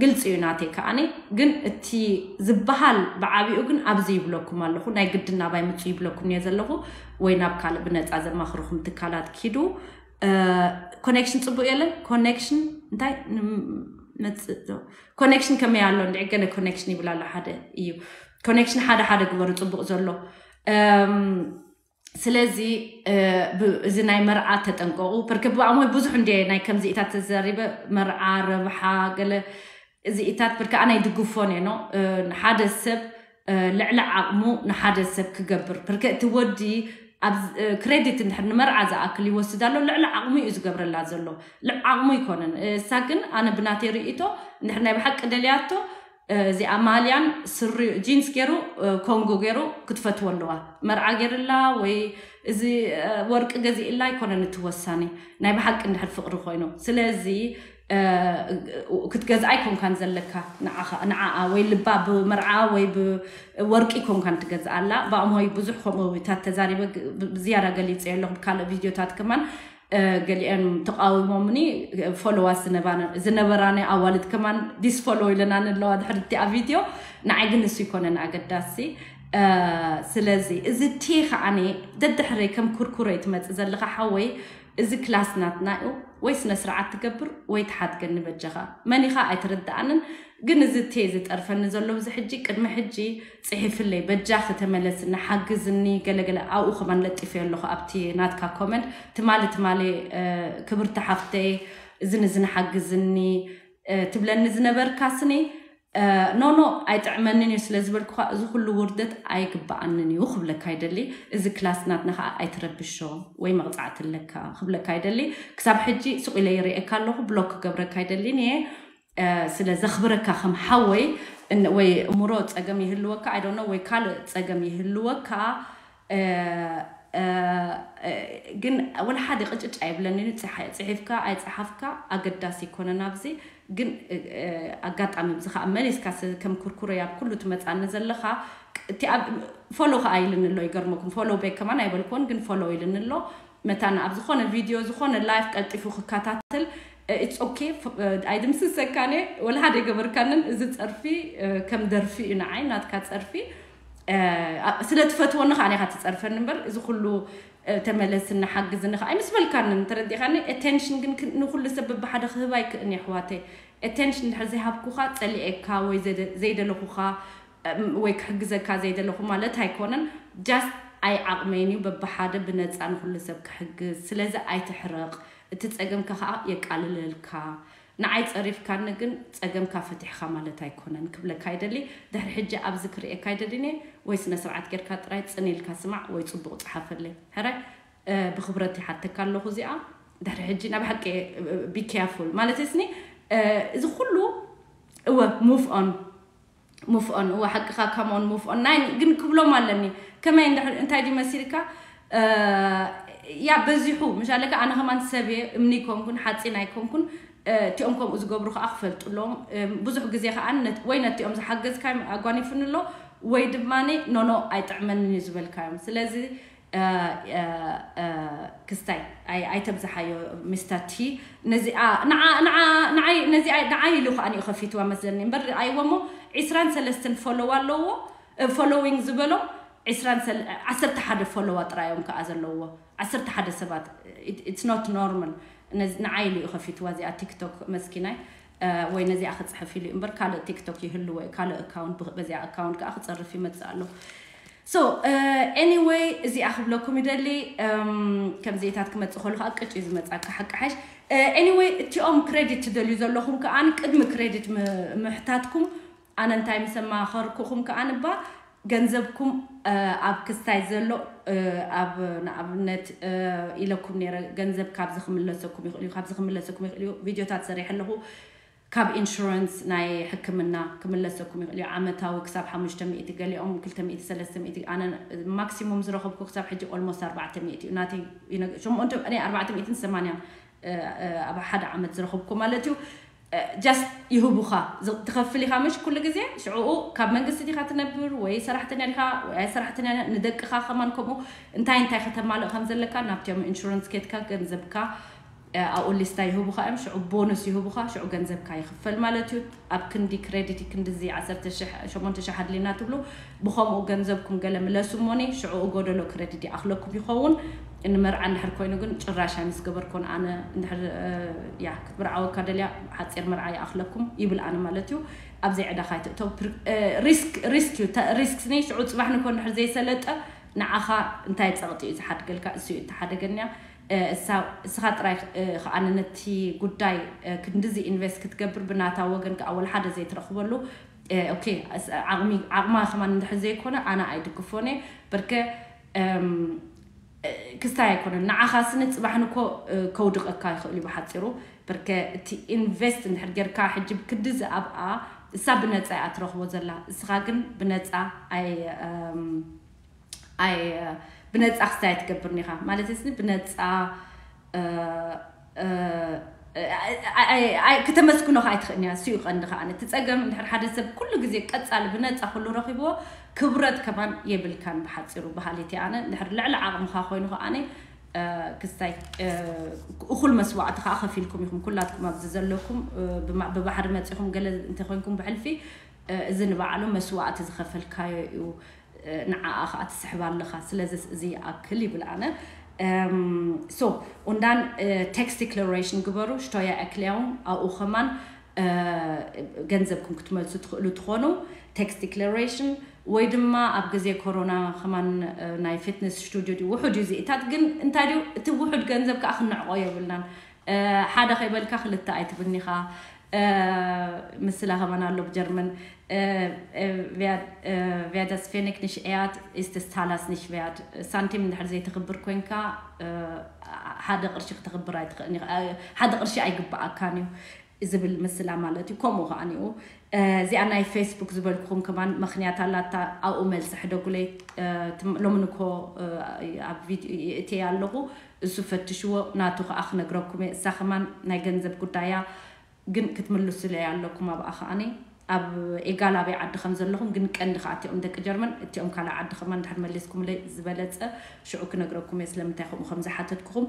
ግልፂ እዩ ናተይ ከዓኒ። ግን እቲ ዝበሃል ብዓብኡ ግን ኣብዚ ይብለኩም ኣለኹ። ናይ ግድን ናባይ ምፁ ይብለኩም እየ ዘለኹ ወይ ናብ ካልእ ብነፃ ዘማኽርኹም ትካላት ኪዱ። ኮኔክሽን ፅቡቅ የለን። ኮኔክሽን እንታይ መፅእ ኮኔክሽን ከመይ ኣሎ እንድዒ ገለ ኮኔክሽን ይብል ኣሎ ሓደ እዩ። ኮኔክሽን ሓደ ሓደ ግበሩ ፅቡቅ ዘሎ። ስለዚ እዚ ናይ መርዓ ተጠንቀቁ። ፐርከ ብኣሞይ ብዙሕ እንደ ናይ ከምዚኢታት ተዘሪበ መርዓ ረብሓ ገለ እዚኢታት ፐርከ ኣነ ኣይድግፎን እየ ኖ። ንሓደ ሰብ ልዕሊ ዓቕሙ ንሓደ ሰብ ክገብር ፐርከ እቲ ወዲ ኣብ ክሬዲት እንድሕር ንመርዓ ዝኣክል ይወስድ ኣሎ። ልዕሊ ዓቕሙ እዩ ዝገብረላ ዘሎ። ልዕ ዓቕሙ ይኮነን። እሳ ግን ኣነ ብናተይ ርእይቶ እንድሕር ናይ ብሓቂ ደልያቶ እዚኣ ማልያን ስሪ ጂንስ ገይሩ ኮንጎ ገይሩ ክትፈትዎ ኣለዋ። መርዓ ገይርላ ወይ እዚ ወርቂ ገዚእላ ኣይኮነን እቲ ወሳኒ፣ ናይ ብሓቂ እንድሕር ፍቕሪ ኮይኑ። ስለዚ ክትገዝኣ ኣይኮንካን ዘለካ ንዓኣ ወይ ልባ ብመርዓ ወይ ብወርቂ ኮንካን ትገዝኣላ። ብኣሞይ ብዙሕ ከምኡ ታት ተዛሪበ ዝያዳ ገሊፀ ኣለኹ። ካልእ ቪድዮታት ከማን ገሊአን ተቃዊሞምኒ ፎሎዋት ዝነበራኒ ኣዋልድ ከማን ዲስፎሎ ኢለናን ኣለዋ ድሕሪ እቲኣ ቪድዮ። ንዓይ ግን እሱ ይኮነን ኣገዳሲ። ስለዚ እዚ ቲ ከዓኒ ደድሕረይ ከም ኩርኩረይ ትመፅእ ዘለካ ሓወይ፣ እዚ ክላስ ናትና እዩ። ወይ ስነ ስርዓት ትገብር ወይ ትሓድገኒ በጃኻ። መኒኻ ኣይትርድኣንን። ግን እዚ ቴ ዝጠርፈኒ ዘሎ እዚ ሕጂ ቅድሚ ሕጂ ፅሒፍለይ በጃኺ ተመለስኒ ሓግዝኒ ገለገለ ኣብኡ ከማን ለጢፈ ኣለኹ ኣብቲ ናትካ ኮመንት ትማሊ ትማሊ ክብርቲ ሓፍተይ እዝን እዝን ሓግዝኒ ትብለኒ ዝነበርካ ስኒ ኖ ኖ ኣይጥዕመንን እዩ ስለ ዝበልኩኻ እዚ ኩሉ ውርደት ኣይግብኣንን እዩ ክብለካ ይደሊ። እዚ ክላስ ናትና ከዓ ኣይትረብሾ ወይ መቕፃዕቲ ኣለካ ክብለካ ይደሊ። ክሳብ ሕጂ ስቕ ኢለ ይርእየካ ኣለኹ ብሎክ ክገብረካ ይደሊን እየ። ስለ ዘኽብረካ ከም ሓወይ ወይ እምሮ ፀገም ይህልወካ ኣይዶኖ ወይ ካልእ ፀገም ይህልወካ ግን ወላ ሓደ ቅጭጭ ኣይብለኒ። ፅሒፍካ ኣይፀሓፍካ ኣገዳሲ ይኮነን ኣብዚ። ግን ኣጋጣሚ ብዚ ከዓ መሊስካ ከም ኩርኩረ ኣብ ኩሉ ትመፃኒ ዘለካ። ፎሎ ከዓ ኢልኒ ኣሎ ይገርመኩም። ፎሎ ቤክ ከማን ኣይበልክዎን ግን ፎሎ ኢልኒ ኣሎ። መታን ኣብ ዝኾነ ቪድዮ ዝኾነ ላይፍ ቀልጢፉ ክከታተል ኢትስ ኦኬ። ኣይድምስሰካን እየ ወላ ሓደ ኣይገበርካንን። እዚ ፀርፊ ከም ደርፊ እዩ ንዓይ ናትካ ፀርፊ። ስለ ትፈትወኒ ከዓ ኔካ ትፀርፈኒ እምበር እዚ ኩሉ ተመለስኒ ሓግዝኒ ከዓ ኣይምስ በልካንን ተረዲኻኒ። ኣቴንሽን ግን ንኩሉ ሰብ በብሓደ ክህብ ኣይክእን እየ ኣሕዋተይ። ኣቴንሽን ድሕር ዘይሃብኩኻ ፀሊኤካ ወይ ዘይደለኹኻ ወይ ክሕግዘካ ዘይደለኹ ማለት ኣይኮነን። ጃስት ኣይ ዓቕመይን እዩ በብሓደ ብነፃ ንኩሉ ሰብ ክሕግዝ። ስለዚ ኣይትሕረቕ። እቲ ፀገምካ ከዓ የቃልለልካ። ንዓይ ፀሪፍካኒ ግን ፀገምካ ፈቲሕካ ማለት ኣይኮነን ክብለካ ይደሊ። ድሕሪ ሕጂ ኣብዚ ክርእየካ ይደሊን እየ። ወይ ስነ ስርዓት ጌርካ ጥራይ ፅን ኢልካ ስማዕ ወይ ፅቡቕ ፀሓፈለይ። ሕራይ ብክብረት ይሓተካ ኣለኹ እዚኣ። ድሕሪ ሕጂ ናብ ሓቂ ቢ ኬርፉል ማለት ስኒ እዚ ኩሉ እወ ሙቭ ኦን ሙቭ ኦን እወ ሓቅኻ ካም ኦን ሙቭ ኦን ናይ ግን ክብሎም ኣለኒ። ከመይ እንታይ ድዩ መሲልካ ያ በዚሑ ምሻለካ ኣነ ከማን ሰብ እየ እምኒ ኣይኮንኩን ሓፂን ኣይኮንኩን። እቲኦም ከምኡ ዝገብሩ ከዓ ክፈልጡ ኣለዎም። ብዙሕ ግዜ ከዓ ወይ ነቲኦም ዝሓገዝካዮም ኣጓኒፍኒ ኣሎ ወይ ድማ ኖኖ ኣይጥዕመንን እዩ ዝበልካዮም። ስለዚ ክስታይ ኣይተብዝሓዮ ሚስተር ቲ። ነዚኣ ንዓይ ኢሉ ከዓ ንኡ ከፊትዋ መስለኒ እምበር ርኣይዎ እሞ ዒስራን ሰለስተን ፎሎዋ ኣለዎ። ፎሎዊንግ ዝበሎም ዓሰርተ ሓደ ፎሎዋ ጥራዮም ከዓ ዘለዎ። ዓሰርተ ሓደ ሰባት ኢትስ ኖት ኖርማል። ንዓይ ኢሉ እዩ ከፊትዋ እዚኣ ቲክቶክ መስኪናይ። ወይ ነዚኣ ክፅሕፍ ኢሉ እምበር ካልእ ቲክቶክ ይህልዎ እዩ ካልእ ኣካውንት በዚኣ ኣካውንት ከዓ ክፀርፍ ይመፅእ ኣሎ። ሶ ኤኒወይ እዚኣ ክብለኩም ይደሊ። ከምዚታት ክመፅእ ከሉ ከዓ ቅጭ እዩ ዝመፃካ ሓቂ ሓሽ። ኤኒወይ እቲኦም ክሬዲት ትደልዩ ዘለኹም ከዓ ቅድሚ ክሬዲት ምሕታትኩም ኣነ እንታይ ምስ ኣማኸርኩኹም ከዓ ንባ ገንዘብኩም ኣብ ክስታይ ዘሎ ኣብ ንኣብነት ኢለኩም ነረ ገንዘብ ካብዚ ክምለሰኩም ይኽእል እዩ ካብዚ ክምለሰኩም ይኽእል እዩ። ቪድዮታት ሰሪሐ ኣለኹ ካብ ኢንሹራንስ ናይ ሕክምና ክምለሰኩም ይኽእል እዩ። ዓመታዊ ክሳብ ሓሙሽተ ሚእቲ ገሊኦም ክልተ ሚእቲ ሰለስተ ሚእቲ ኣነ ማክሲሙም ዝረኸብኩ ክሳብ ሕጂ ኦልሞስት ኣርባዕተ ሚእቲ እዩ ናተይ። ሸሞንተ ኣርባዕተ ሚእትን ሰማንያን ኣብ ሓደ ዓመት ዝረኸብኩ ማለት እዩ። ጃስት ይህቡኻ ትኸፍል ኢኻ ምሽ ኩሉ ግዜ ሽዕኡ ካብ መንግስቲ ዲኻ ትነብር ወይ ሰራሕተኛ ዲኻ ወይ ኣይ ሰራሕተኛ ንደቅኻ ከማን ከምኡ እንታይ እንታይ ከተማልእ ከም ዘለካ ናብቲኦም ኢንሹራንስ ኬትካ ገንዘብካ ኣብኡ ሊስታ ይህቡኻ እዮም። ሽዑ ቦኑስ ይህቡኻ ሽዑ ገንዘብካ ይኽፈል ማለት እዩ። ኣብ ክንዲ ክሬዲት ክንዲዚ ዓሰርተ ሸሞንተ ሺሕ ኣድልየና ትብሉ ብኸምኡ ገንዘብኩም ገለ ምለሱ እሞኒ ሽዑ ጎደሎ ክሬዲት ይኣኽለኩም ይኸውን። ንመርዓ እንድሕር ኮይኑ ግን ጭራሽ ኣይምስ ገበርኮን ኣነ እንድሕር ያ ክትምርዓወካ ደልያ ሓፂር መርዓ ይኣኽለኩም ይብል ኣነ ማለት እዩ። ኣብ ዘይዕዳኻ ኣይትእተው። ሪስክ ሪስክ እዩ ሪስክ ስኒ ሽዑ ፅባሕ ንኮ እንድሕር ዘይሰለጠ ንዓኻ እንታይ ፀቕጢ እዩ ዝሓድገልካ እሱ እዩ እተሓደገንያ። እስኻ ጥራይ ከዓኒ ነቲ ጉዳይ ክንድዚ ኢንቨስት ክትገብር ብናታ ወገን ከዓ ወላ ሓደ ዘይትረኽበሉ ዓቕማ ከማን እንድሕር ዘይኮነ ኣነ ኣይድግፎን እየ። በርከ ክስታይ ኣይኮነን። ንዓኻ ስኒ ጽባሕ ንኮ ከውድቐካ ይኽእል እዩ። ብሓጺሩ ብርከ እቲ ኢንቨስት እንድሕር ጌርካ ሕጂ ብክዲ ዝኣብኣ እሳ ብነጻ እያ ትረኽቦ ዘላ፣ እስኻ ግን ብነጻ ኣይ ኣይ ብነጻ ክስታይ ትገብር ኒኻ ማለት ስኒ ብነጻ ክተመስግኖ ከዓ ኣይትኽእልኒ እያ። እሱ እዩ ቀንዲ ከዓ እቲ ጸገም። እንድሕር ሓደ ሰብ ኩሉ ግዜ ቀጻሊ ብነጻ ኩሉ ረኺብዎ ክብረት ከማን የብልካን። ብሓጺሩ በሃሊት እየ ኣነ። እንድሕር ልዕሊ ዓቕምኻ ኮይኑ ከዓ ክስታይ እኹል መስዋዕቲ ከዓ ከፊልኩም ኢኹም ኩላትኩም ኣብዚ ዘለኩም። ብባሕሪ መጺኹም ገለ እንተኮይንኩም ብሕልፊ እዚ ንባዕሉ መስዋዕቲ ዝኸፈልካዮ እዩ። ንዓኣ ከዓ ትስሕብ ኣለኻ። ስለዚ እዚ ይኣክል ይብል ኣነ። So und dann text declaration ግበሩ። Steuererklärung ኣብኡ ከማን ገንዘብኩም ክትመልሱ ትኽእሉ ትኾኑ። Text declaration ወይ ድማ ኣብ ግዜ ኮሮና ከማን ናይ ፊትነስ ስቱዲዮ ድዩ ውሑድ እዩ ዝኢታት፣ ግን እንታይ ድዩ እቲ ውሑድ ገንዘብ ከዓ ክንዕቆ የብልናን። ሓደ ከይበልካ ክልተ ኣይትብልኒኻ። ምስላ ከማን ኣሎ ብጀርመን። Wer das Pfennig nicht ehrt, ist des Talers nicht wert. ሳንቲም እንድሕር ዘይተኽብር ኮይንካ ሓደ ቅርሺ ክተኽብር ኣይትኽእልኒ። ሓደ ቅርሺ ኣይግብኣካን እዩ ዝብል ምስላ ማለት እዩ። ከምኡ ከዓኒኡ እዚኣ ናይ ፌስቡክ ዝበልኩኹም ከማን ምኽንያት ኣላታ። ኣብኡ መልሲ ሕደጉለይ። ሎምን እኮ ኣብ ቪድዮ እየ ኣለኹ። እሱ ፈትሽዎ፣ ናቱ ከዓ ክነግረኩም እየ። እሳ ከማን ናይ ገንዘብ ጉዳያ ግን ክትምልሱለይ ኣለኩም። ኣብኣ ከዓኒ ኣብ ኤጋል ኣበይ ዓዲ ከም ዘለኹም ግን ቀንዲ ከዓ እቲኦም ደቂ ጀርመን፣ እቲኦም ካልእ ዓዲ ከማን እንድሕር መሊስኩምለይ ዝበለጸ ሽዑ ክነግረኩም እየ ስለምንታይ ከምኡ ከም ዝሓተትኩኹም።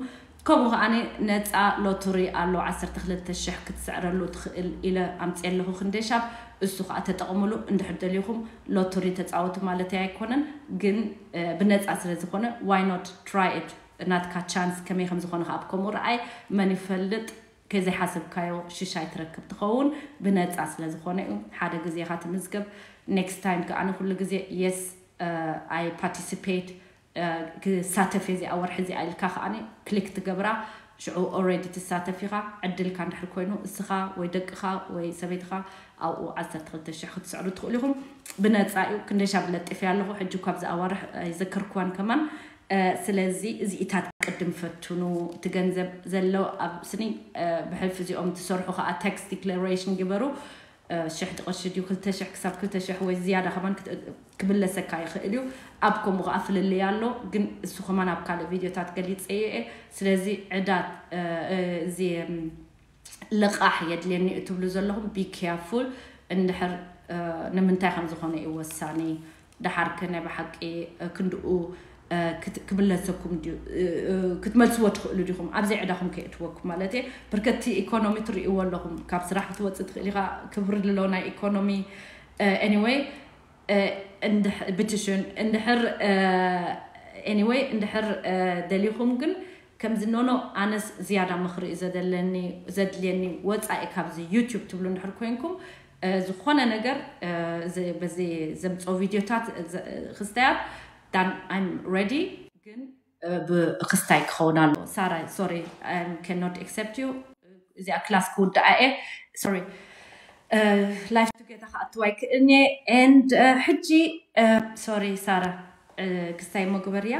ከምኡ ከዓኒ ነጻ ሎተሪ ኣሎ ዓሰርተ ክልተ ሽሕ ክትስዕረሉ ትኽእል ኢለ ኣምፅየ ኣለኹ ክንደሻብ። እሱ ከዓ ተጠቕምሉ እንድሕር ደሊኹም። ሎተሪ ተፃወቱ ማለተይ ኣይኮነን፣ ግን ብነፃ ስለ ዝኾነ why not try it? ናትካ ቻንስ ከመይ ከም ዝኾነ ከዓ ብከምኡ ረኣይ። መን ይፈልጥ ከይዘይሓሰብካዮ ሽሻይ ትረክብ ትኸውን። ብነፃ ስለ ዝኾነ እዩ። ሓደ ግዜ ኢኻ ትምዝገብ። Next time ከዓ ኩሉ ግዜ yes I participate ክሳተፍ እየ እዚኣ ወርሒ እዚኣ ኢልካ ከዓኒ ክሊክ ትገብራ። ሽዑ already ትሳተፍ ኢኻ። ዕድልካ እንድሕር ኮይኑ እስኻ ወይ ደቅኻ ወይ ሰበይትኻ ኣብኡ ዓሰርተ ክልተ ሽሕ ክትስዕሩ ትኽእሉ ኢኹም። ብነፃ እዩ። ክንደይ ሻብ ለጢፈ ኣለኹ ሕጂ እኳ ኣብዚ ኣዋርሕ ኣይዘከርኩዋን ከማን። ስለዚ እዚኢታት ቅድም ፈትኑ። እቲ ገንዘብ ዘሎ ኣብ ስኒ ብሕልፊ እዚኦም ትሰርሑ ከዓ tax declaration ግበሩ። ሽሕ ቅርሺ ድዩ ክልተ ሽሕ ክሳብ ክልተ ሽሕ ወይ ዝያዳ ከማን ክምለሰካ ይኽእል እዩ። ኣብ ከምኡ ከዓ ፍልልይ ኣሎ፣ ግን እሱ ከማን ኣብ ካልእ ቪድዮታት ገሊፀ እየ። ስለዚ ዕዳ እዚ ልቓሕ የድልየኒ እትብሉ ዘለኹም be careful። እንድሕር ንምንታይ ከም ዝኾነ እዩ ወሳኒ። ደሓር ከ ናይ ብሓቂ ክንድኡ ክምለሰኩም ድዩ? ክትመልስዎ ትኽእሉ ዲኹም? ኣብዘይ ዕዳኹም ከየእትወኩም ማለት እየ። ብርከቲ ኢኮኖሚ ትርእይዎ ኣለኹም። ካብ ስራሕ ክትወፅእ ትኽእል ኢኻ። ክብሪ ኣሎ ናይ ኢኮኖሚ። Anyway ብትሽን እንድሕር anyway እንድሕር ደሊኹም ግን ከምዚ ኖኖ ኣነስ ዝያዳ ምኽሪ እዩ ዘደለኒ ዘድልየኒ ወፃኢ ካብዚ ዩቲዩብ ትብሉ እንድሕር ኮይንኩም ዝኾነ ነገር በዚ ዘምፅኦ ቪድዮታት ክስታያት ዳን I'm ready። ግን ብክስታይ ክኸውን ኣሎ። ሳራ sorry I cannot accept you። እዚኣ ክላስ ክውድኣ እየ። Sorry life together ክኣትዋ ኣይክእልኒ። And ሕጂ sorry ሳራ ክስታይ እሞ ግበርያ።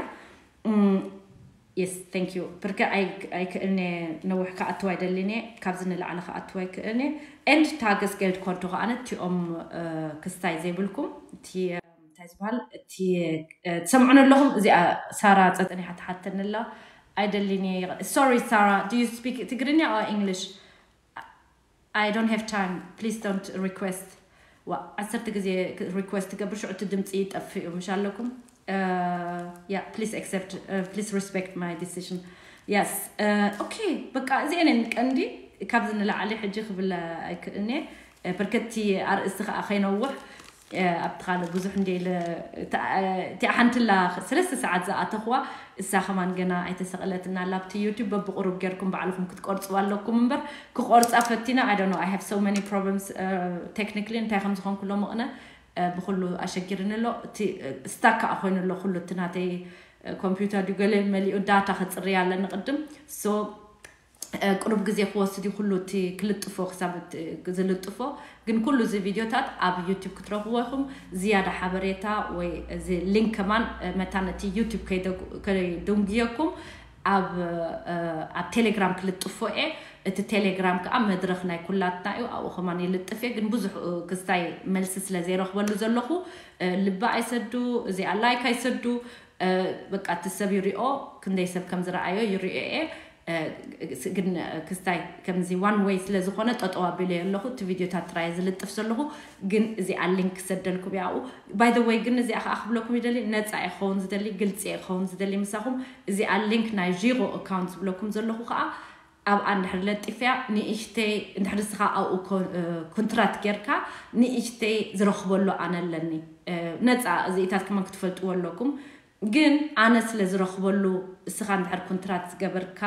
Yes thank you። ብርከ ኣይክእልኒ። ነውሕ ክኣትዋ ኣይደልኒ። ካብዚ ንላዕሊ ክኣትዋ ኣይክእልኒ። And ታገስ ገልድ ኮንቶ ከዓነ እቲኦም ክስታይ ዘይብልኩም እቲ እንታይ ዝበሃል እቲ ትሰምዑን ኣለኹም። እዚኣ ሳራ ፀጠኒሓ ትሓተኒ ኣላ። ኣይደልኒ። Sorry ሳራ do you speak ትግርኛ or English? I don't have time. Please don't request. ዋ ዓሰርተ ግዜ request ትገብር ሽዑ እቲ ድምፂ ይጠፍእ እዩ ምሽ ኣለኩም። Yeah please accept please respect my decision. Yes okay በቃ እዚአን ቀንዲ። ካብዚ ንላዕሊ ሕጂ ክብል ኣይክእልኒ። ብርከቲ ኣርእስቲ ከዓ ከይነውሕ ኣብቲ ካልእ ብዙሕ እንደ ኢለ እቲኣ ሓንትላ ሰለስተ ሰዓት ዝኣተኽዋ እሳ ከማን ገና ኣይተሰቐለትና ኣላ ኣብቲ ዩቲዩብ። በብቁሩብ ጌርኩም ባዕልኹም ክትቆርፅዋ ኣለኩም እምበር ክቆርፃ ፈቲና I don't know I have so many problems technically እንታይ ከም ዝኾንኩ ሎምቕነ ብኩሉ ኣሸጊርኒ ኣሎ። እቲ ስታክ ከዓ ኮይኑ ኣሎ ኩሉ እቲ ናተይ ኮምፒውተር ድዩ ገለ መሊኡ ዳታ ክፅርያ ኣለኒ ቅድም። So ቁሩብ ግዜ ክወስድ እዩ ኩሉ እቲ ክልጥፎ ክሳብ ዝልጥፎ። ግን ኩሉ እዚ ቪድዮታት ኣብ ዩቲብ ክትረኽብዎ ኢኹም። ዝያዳ ሓበሬታ ወይ እዚ ሊንክ ከማን መታን እቲ ዩቲብ ከይደንጉየኩም ኣብ ኣብ ቴሌግራም ክልጥፎ እየ። እቲ ቴሌግራም ከዓ መድረኽ ናይ ኩላትና እዩ። ኣብኡ ከማን ይልጥፍ እየ። ግን ብዙሕ ክስታይ መልሲ ስለ ዘይረኽበሉ ዘለኹ ልቢ ኣይሰዱ፣ እዚኣ ላይክ ኣይሰዱ። በቃ እቲ ሰብ ይሪኦ፣ ክንደይ ሰብ ከም ዝረኣዮ ይሪኦ እየ። ግን ክስታይ ከምዚ ዋን ወይ ስለ ዝኾነ ጠጠው ኣቢለ ኣለኹ። እቲ ቪድዮታት ጥራይ ዝልጥፍ ዘለኹ። ግን እዚኣ ሊንክ ክሰደልኩም ያው ባይ ወይ ግን እዚኣ ከዓ ክብለኩም ይደሊ፣ ነፃ ይኸውን ዝደሊ፣ ግልፂ ይኸውን ዝደሊ ምሳኹም። እዚኣ ሊንክ ናይ ዢጎ ኣካውንት ዝብለኩም ዘለኹ ከዓ ኣብኣ እንድሕር ለጢፍያ ንእሽተይ እንድሕር ንስኻ ኣብኡ ኮንትራት ጌርካ ንእሽተይ ዝረኽበሉ ኣነ ኣለኒ። ነፃ እዚኢታት ከማን ክትፈልጥዎ ኣለኩም። ግን ኣነ ስለ ዝረኽበሉ እስኻ እንድሕር ኮንትራት ዝገበርካ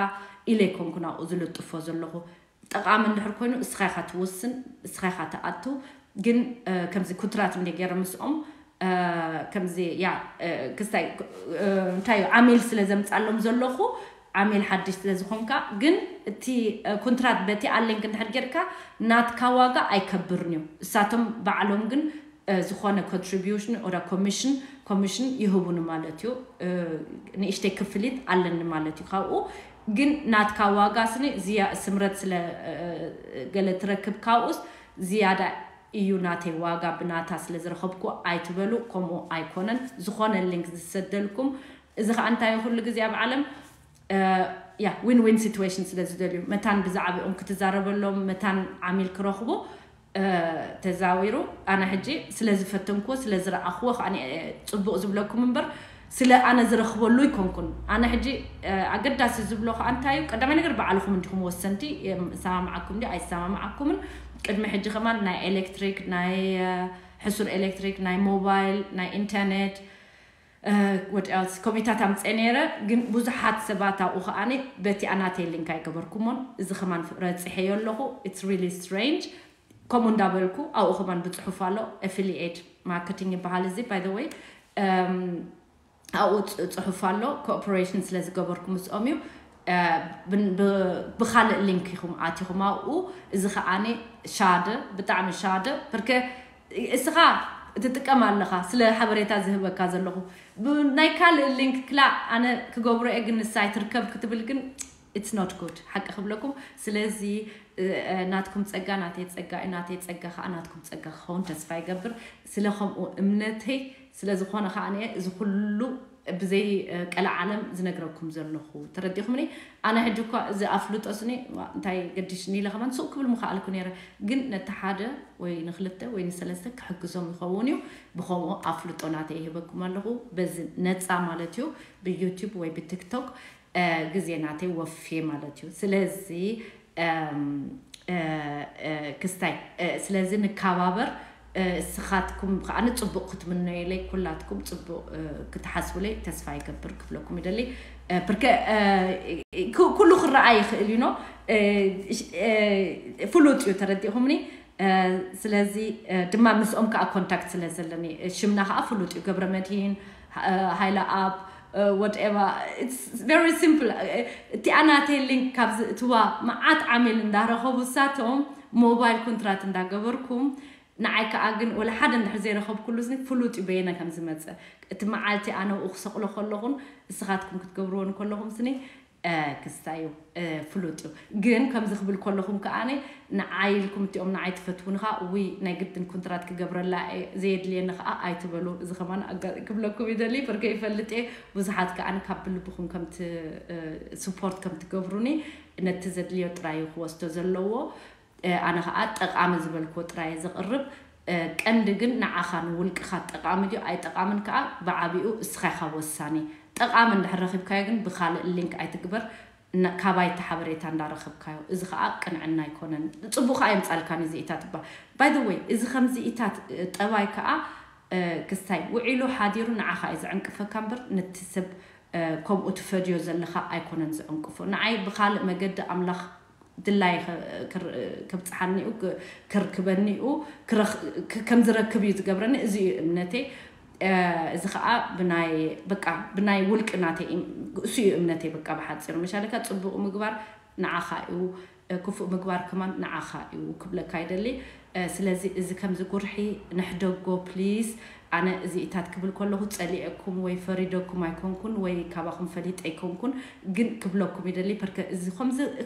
ኢለ ይኮንኩ ናብኡ ዝልጥፎ ዘለኹ። ጠቓሚ እንድሕር ኮይኑ እስኻ ኢኻ ትውስን፣ እስኻ ኢኻ ትኣቱ። ግን ከምዚ ኮንትራት እንደ ገይረ ምስኦም ከምዚ ያ ክስታይ እንታይ እዩ ዓሚል ስለ ዘምፃሎም ዘለኹ ዓሚል ሓድሽ ስለ ዝኾንካ። ግን እቲ ኮንትራት በቲ ኣሊንክ እንድሕር ጌርካ ናትካ ዋጋ ኣይከብርን እዩ። እሳቶም ባዕሎም ግን ዝኾነ ኮንትሪቢሽን ኦዳ ኮሚሽን ኮሚሽን ይህቡኒ ማለት እዩ። ንእሽተይ ክፍሊት ኣለኒ ማለት እዩ ካብኡ። ግን ናትካ ዋጋ ስኒ ዝያ ስምረት ስለ ገለ ትረክብ ካብኡስ ዝያዳ እዩ ናተይ ዋጋ ብናታ ስለ ዝረኸብኩ ኣይትበሉ። ከምኡ ኣይኮነን። ዝኾነ ሊንክ ዝሰደልኩም እዚ ከዓ እንታይ ኩሉ ግዜ ኣብ ዓለም ያ ዊን ዊን ሲትዌሽን ስለ ዝደልዩ መታን ብዛዕባኦም ክትዛረበሎም መታን ዓሚል ክረኽቡ ተዛዊሩ። ኣነ ሕጂ ስለ ዝፈተንክዎ ስለ ዝረኣኽዎ ከዓ ጽቡቕ ዝብለኩም እምበር ስለ ኣነ ዝረኽበሉ ይኮንኩን። ኣነ ሕጂ ኣገዳሲ ዝብሎ ከዓ እንታይ እዩ፣ ቀዳማይ ነገር ባዕልኹም እንዲኹም ወሰንቲ። ይሰማምዓኩም ድዩ ኣይሰማምዓኩምን። ቅድሚ ሕጂ ከማን ናይ ኤሌክትሪክ ናይ ሕሱር ኤሌክትሪክ ናይ ሞባይል ናይ ኢንተርኔት ወድኣልስ ኮሚታት ኣምፀ ነይረ። ግን ብዙሓት ሰባት ኣብኡ ከዓኒ በቲ ኣናተይ ሊንክ ኣይገበርኩሞን። እዚ ከማን ረፅሐዮ ኣለኹ። It's really strange። ከምኡ እንዳበልኩ ኣብኡ ከማን ብፅሑፍ ኣሎ። ኣፊሊኤት ማርኬቲንግ ይበሃል እዚ ባይ ወይ ኣብኡ ፅሑፍ ኣሎ። ኮኦፐሬሽን ስለ ዝገበርኩ ምስኦም እዩ። ብካልእ ሊንክ ኢኹም ኣቲኹም ኣብኡ። እዚ ከዓኒ ሻደ ብጣዕሚ ሻደ ብርከ እስኻ ትጥቀም ኣለኻ ስለ ሓበሬታ ዝህበካ ዘለኹ። ናይ ካልእ ሊንክ ክላ ኣነ ክገብሮ እየ ግን ንሳ ኣይትርከብ ክትብል ግን it's not good ሓቂ ክብለኩም። ስለዚ ናትኩም ፀጋ ናተይ ፀጋ እዩ፣ ናተይ ፀጋ ከዓ ናትኩም ፀጋ ክኸውን ተስፋ ይገብር። ስለ ከምኡ እምነተይ ስለ ዝኾነ ከዓ እዚ ኩሉ ብዘይ ቀለ ዓለም ዝነግረኩም ዘለኹ ተረዲኹምኒ። ኣነ ሕጂ እኳ እዚ ኣፍልጦ ስኒ እንታይ ገዲሽኒ ኢለ ከማን ስቕ ክብል ምኽኣልኩ ነይረ። ግን ነቲ ሓደ ወይ ንክልተ ወይ ንሰለስተ ክሕግዞም ይኸውን እዩ። ብኸምኡ ኣፍልጦ ናተይ ይህበኩም ኣለኹ በዚ ነፃ ማለት እዩ። ብዩቲብ ወይ ብቲክቶክ ግዜ ናተይ ወፍየ ማለት እዩ። ስለዚ ክስታይ ስለዚ ንካባበር። እስኻትኩም ከዓ ንፅቡቅ ክትምነዩለይ ኩላትኩም ፅቡቅ ክትሓስቡለይ ተስፋ ይገብር ክብለኩም ይደሊ። ብርከ ኩሉ ክረኣ ይኽእል እዩ ኖ ፍሉጥ እዩ ተረዲእኹምኒ። ስለዚ ድማ ምስኦም ከዓ ኮንታክት ስለ ዘለኒ ሽምና ከዓ ፍሉጥ እዩ። ገብረ መድሂን ሃይለ ኣብ whatever it's very simple። እቲ ኣናተይ ሊንክ ካብዚ እትዋ መዓት ዓሚል እንዳረኸቡ እሳቶም ሞባይል ኮንትራት እንዳገበርኩም ንዓይ ከዓ ግን ወላ ሓደ እንድሕር ዘይረኸብኩሉ ስኒ ፍሉጥ እዩ በየነ ከም ዝመፀ። እቲ መዓልቲ ኣነ ብኡ ክሰቕሎ ከለኹን እስኻትኩም ክትገብርዎ እንከለኹም ስኒ ክስታይ እዩ ፍሉጥ እዩ። ግን ከምዚ ክብል ከለኹም ከዓኒ ንዓይ ኢልኩም እቲኦም ንዓይ ትፈትውኒ ከዓ ውይ ናይ ግድን ኮንትራት ክገብረላ እየ ዘየድልየኒ ከዓ ኣይትበሉ። እዚ ከማን ኣጋ- ክብለኩም ይደሊ በርከ ይፈልጥ እየ። ብዙሓት ከዓኒ ካብ ብልብኹም ከምቲ ስፖርት ከም ትገብሩኒ ነቲ ዘድልዮ ጥራይ እዩ ክወስዶ ዘለዎ። ኣነ ከዓ ጠቓሚ ዝበልክዎ ጥራይ እየ ዘቕርብ። ቀንዲ ግን ንዓኻ ንውልቅኻ ጠቓሚ ድዩ ኣይጠቓምን ከዓ ብዓቢኡ እስኻ ኢኻ ወሳኒ። ጠቓሚ እንድሕር ረኺብካዮ ግን ብኻልእ ሊንክ ኣይትግበር። ካባይ እቲ ሓበሬታ እንዳረኸብካዮ እዚ ከዓ ቅንዕና ኣይኮነን። ፅቡቕ ከዓ የምፃልካን እዚ ኢታት እባ ባይ ወይ እዚ ከምዚ ኢታት ጠባይ ከዓ ክስታይ ውዒሉ ሓዲሩ ንዓኻ እዩ ዘዕንቅፈካ እምበር ነቲ ሰብ ከምኡ ትፈድዮ ዘለኻ ኣይኮነን ዘዕንቅፎ። ንዓይ ብኻልእ መገዲ ኣምላኽ ድላይ ከብፅሓኒኡ ክርክበኒኡ ከም ዝረክብ እዩ ዝገብረኒ። እዚ እዩ እምነተይ። እዚ ከዓ ብናይ በቃ ብናይ ውልቂ ናተይ እሱ እዩ እምነተይ። በቃ ብሓፂሩ መሻለካ ፅቡቅ ምግባር ንዓኻ እዩ። ክፉእ ምግባር ከማን ንዓኻ እዩ ክብለካ ይደሊ። ስለዚ እዚ ከምዚ ጉርሒ ንሕደጎ ፕሊስ። ኣነ እዚኢታት ክብል ከለኹ ጸሊኤኩም ወይ ፈሪደኩም ኣይኮንኩን ወይ ካባኹም ፈሊጠ ኣይኮንኩን፣ ግን ክብለኩም ይደሊ። ፐርከ እዚ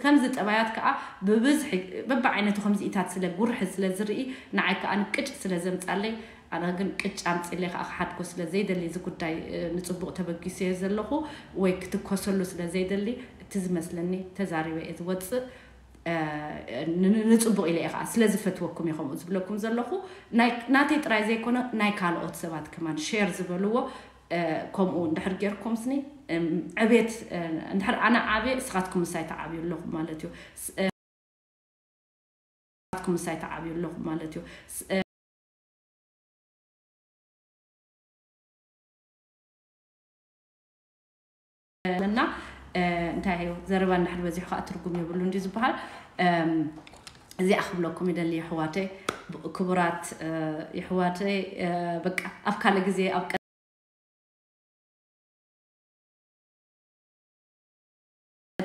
ከምዚ ጠባያት ከዓ ብብዝሒ በብዓይነቱ ከምዚኢታት ስለ ጉርሒ ስለ ዝርኢ ንዓይ ከዓ ንቅጭ ስለ ዘምጻለይ ኣነ ግን ቅጭ ኣምጺለይ ከዓ ክሓድጎ ስለ ዘይደሊ እዚ ጉዳይ ንጽቡቕ ተበጊሰዮ ዘለኹ ወይ ክትኮሰሉ ስለ ዘይደሊ እቲ ዝመስለኒ ተዛሪበ እየ ዝወፅእ። ንፅቡቕ ኢለ እየ ከዓ ስለ ዝፈትወኩም እየ ከምኡ ዝብለኩም ዘለኹ። ናተይ ጥራይ ዘይኮነ ናይ ካልኦት ሰባት ከማን ሸር ዝበልዎ ከምኡ እንድሕር ጌርኩም ስኒ ዕቤት እንድሕር ኣነ ዓብየ እስኻትኩም ምሳይ ተዓብዩ ኣለኹም ማለት እዩ። እስኻትኩም ምሳይ ተዓብዩ ኣለኹም ማለት እዩ። እና እንታይ እዩ ዘረባ እንድሕር በዚሑ ከዓ ትርጉም የብሉ እንዲ ዝበሃል። እዚኣ ክብለኩም ይደሊ ይሕዋተይ፣ ክቡራት ይሕዋተይ፣ በቃ ኣብ ካልእ ግዜ ኣብ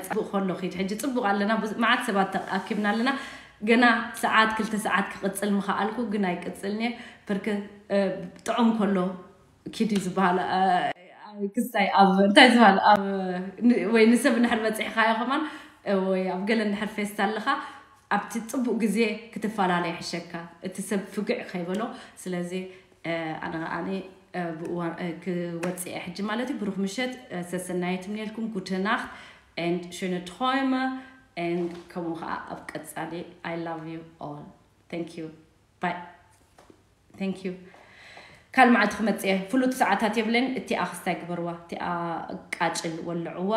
ጽቡቕ ከሎ ኺድ ሕጂ ጽቡቕ ኣለና። መዓት ሰባት ኣኪብና ኣለና። ገና ሰዓት ክልተ ሰዓት ክቕጽል ምኸኣልኩ ግን ኣይቅጽልንየ። ብርክ ጥዑም ከሎ ኪድ እዩ ዝበሃል። ክስታይ ኣብ እንታይ ዝበሃል ኣብ ወይ ንሰብ እንድሕር በፂሕካዮ ከማን ወይ ኣብ ገለ እንድሕር ፌስታ ኣለኻ ኣብቲ ፅቡቅ ግዜ ክትፈላለ ይሕሸካ፣ እቲ ሰብ ፍግዕ ከይበሎ። ስለዚ ኣነ ከዓኒ ብእዋን ክወፅእ እየ ሕጂ ማለት እዩ። ብሩክ ምሸት፣ ሰሰናየት ምኔልኩም፣ ጉተ ናክት and schöne Träume and ከምኡ ከዓ ኣብ ቀፃሊ I love you all. Thank you. Bye. Thank you. ካል መዓልቲ ክመፅእ እየ። ፍሉጥ ሰዓታት የብለን። እቲኣ ክስታይ ግበርዋ፣ እቲኣ ቃጭል ወልዕዋ።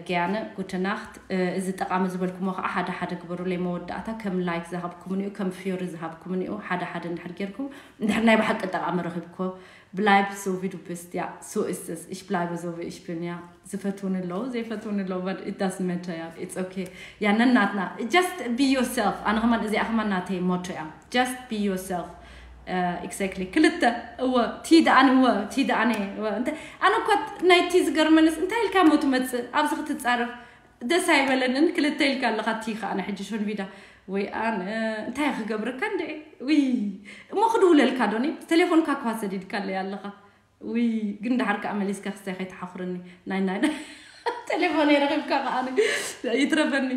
ገያነ ጉተ ናክት። እዚ ጠቃሚ ዝበልኩሞ ከዓ ሓደ ሓደ ግበሩለይ። መወዳእታ ከም ላይክ ዝሃብኩምንኡ ከም ፊዮሪ ዝሃብኩምንኡ ሓደ ሓደ እንድሕር ጌርኩም እንድሕር ናይ ብሓቂ ጠቃሚ ረኺብኮ ብላይፍ ሶ ቪዱ ብስት ያ ሶ እስትስ እሽ ብላይበ ዞ እሽ ብንያ ዝፈትውኒ ኣለዉ ዘይፈትውኒ ኣለዉ but it doesn't matter ያ it's okay። ያ ነናትና just be yourself። ኣነ ከማን እዚኣ ከማን ናተይ ሞቶ እያ። Just be yourself. Exactly ክልተ እወ ቲ ደኣኒ እወ ቲ ደኣኒ እወ እንተ ኣነ እኳ ናይ ቲ ዝገርመንስ እንታይ ኢልካ ሞ ትመጽእ ኣብዚ ክትጻረፍ ደስ ኣይበለንን ክልተ ኢልካ ኣለኻ ቲ ከኣ ናይ ሕጂ ሾንቪዳ ወይ ኣነ እንታይ ክገብረካ እንደ ውይ እሞ ክድውለልካ ዶኒ ቴሌፎንካ እኳ ሰዲድካ ኣለይ ኣለኻ ውይ ግን ደሓር ከኣ መሊስካ ክስታይ ከይትሓኹርኒ ናይ ናይ ቴሌፎን የረኺብካ ከኣ ይትረፈኒ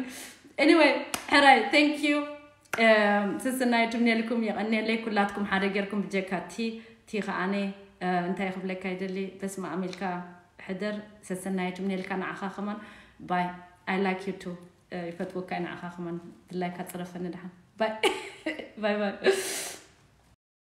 anyway ሕራይ thank you ስስናይ ትምኔልኩም የቐንየለይ ኩላትኩም ሓደ ጌርኩም ብጀካ ቲ ቲ ከኣነ እንታይ ክብለካ ይደሊ በስመ ኣም ኢልካ ሕደር ሰሰናይ ትምኔልካ ንዓኻ ከማን ባይ I like you too ይፈትወካ ንዓኻ ከማን ድላይካ ጽረፈኒ ድሓን ባይ ባይ ባይ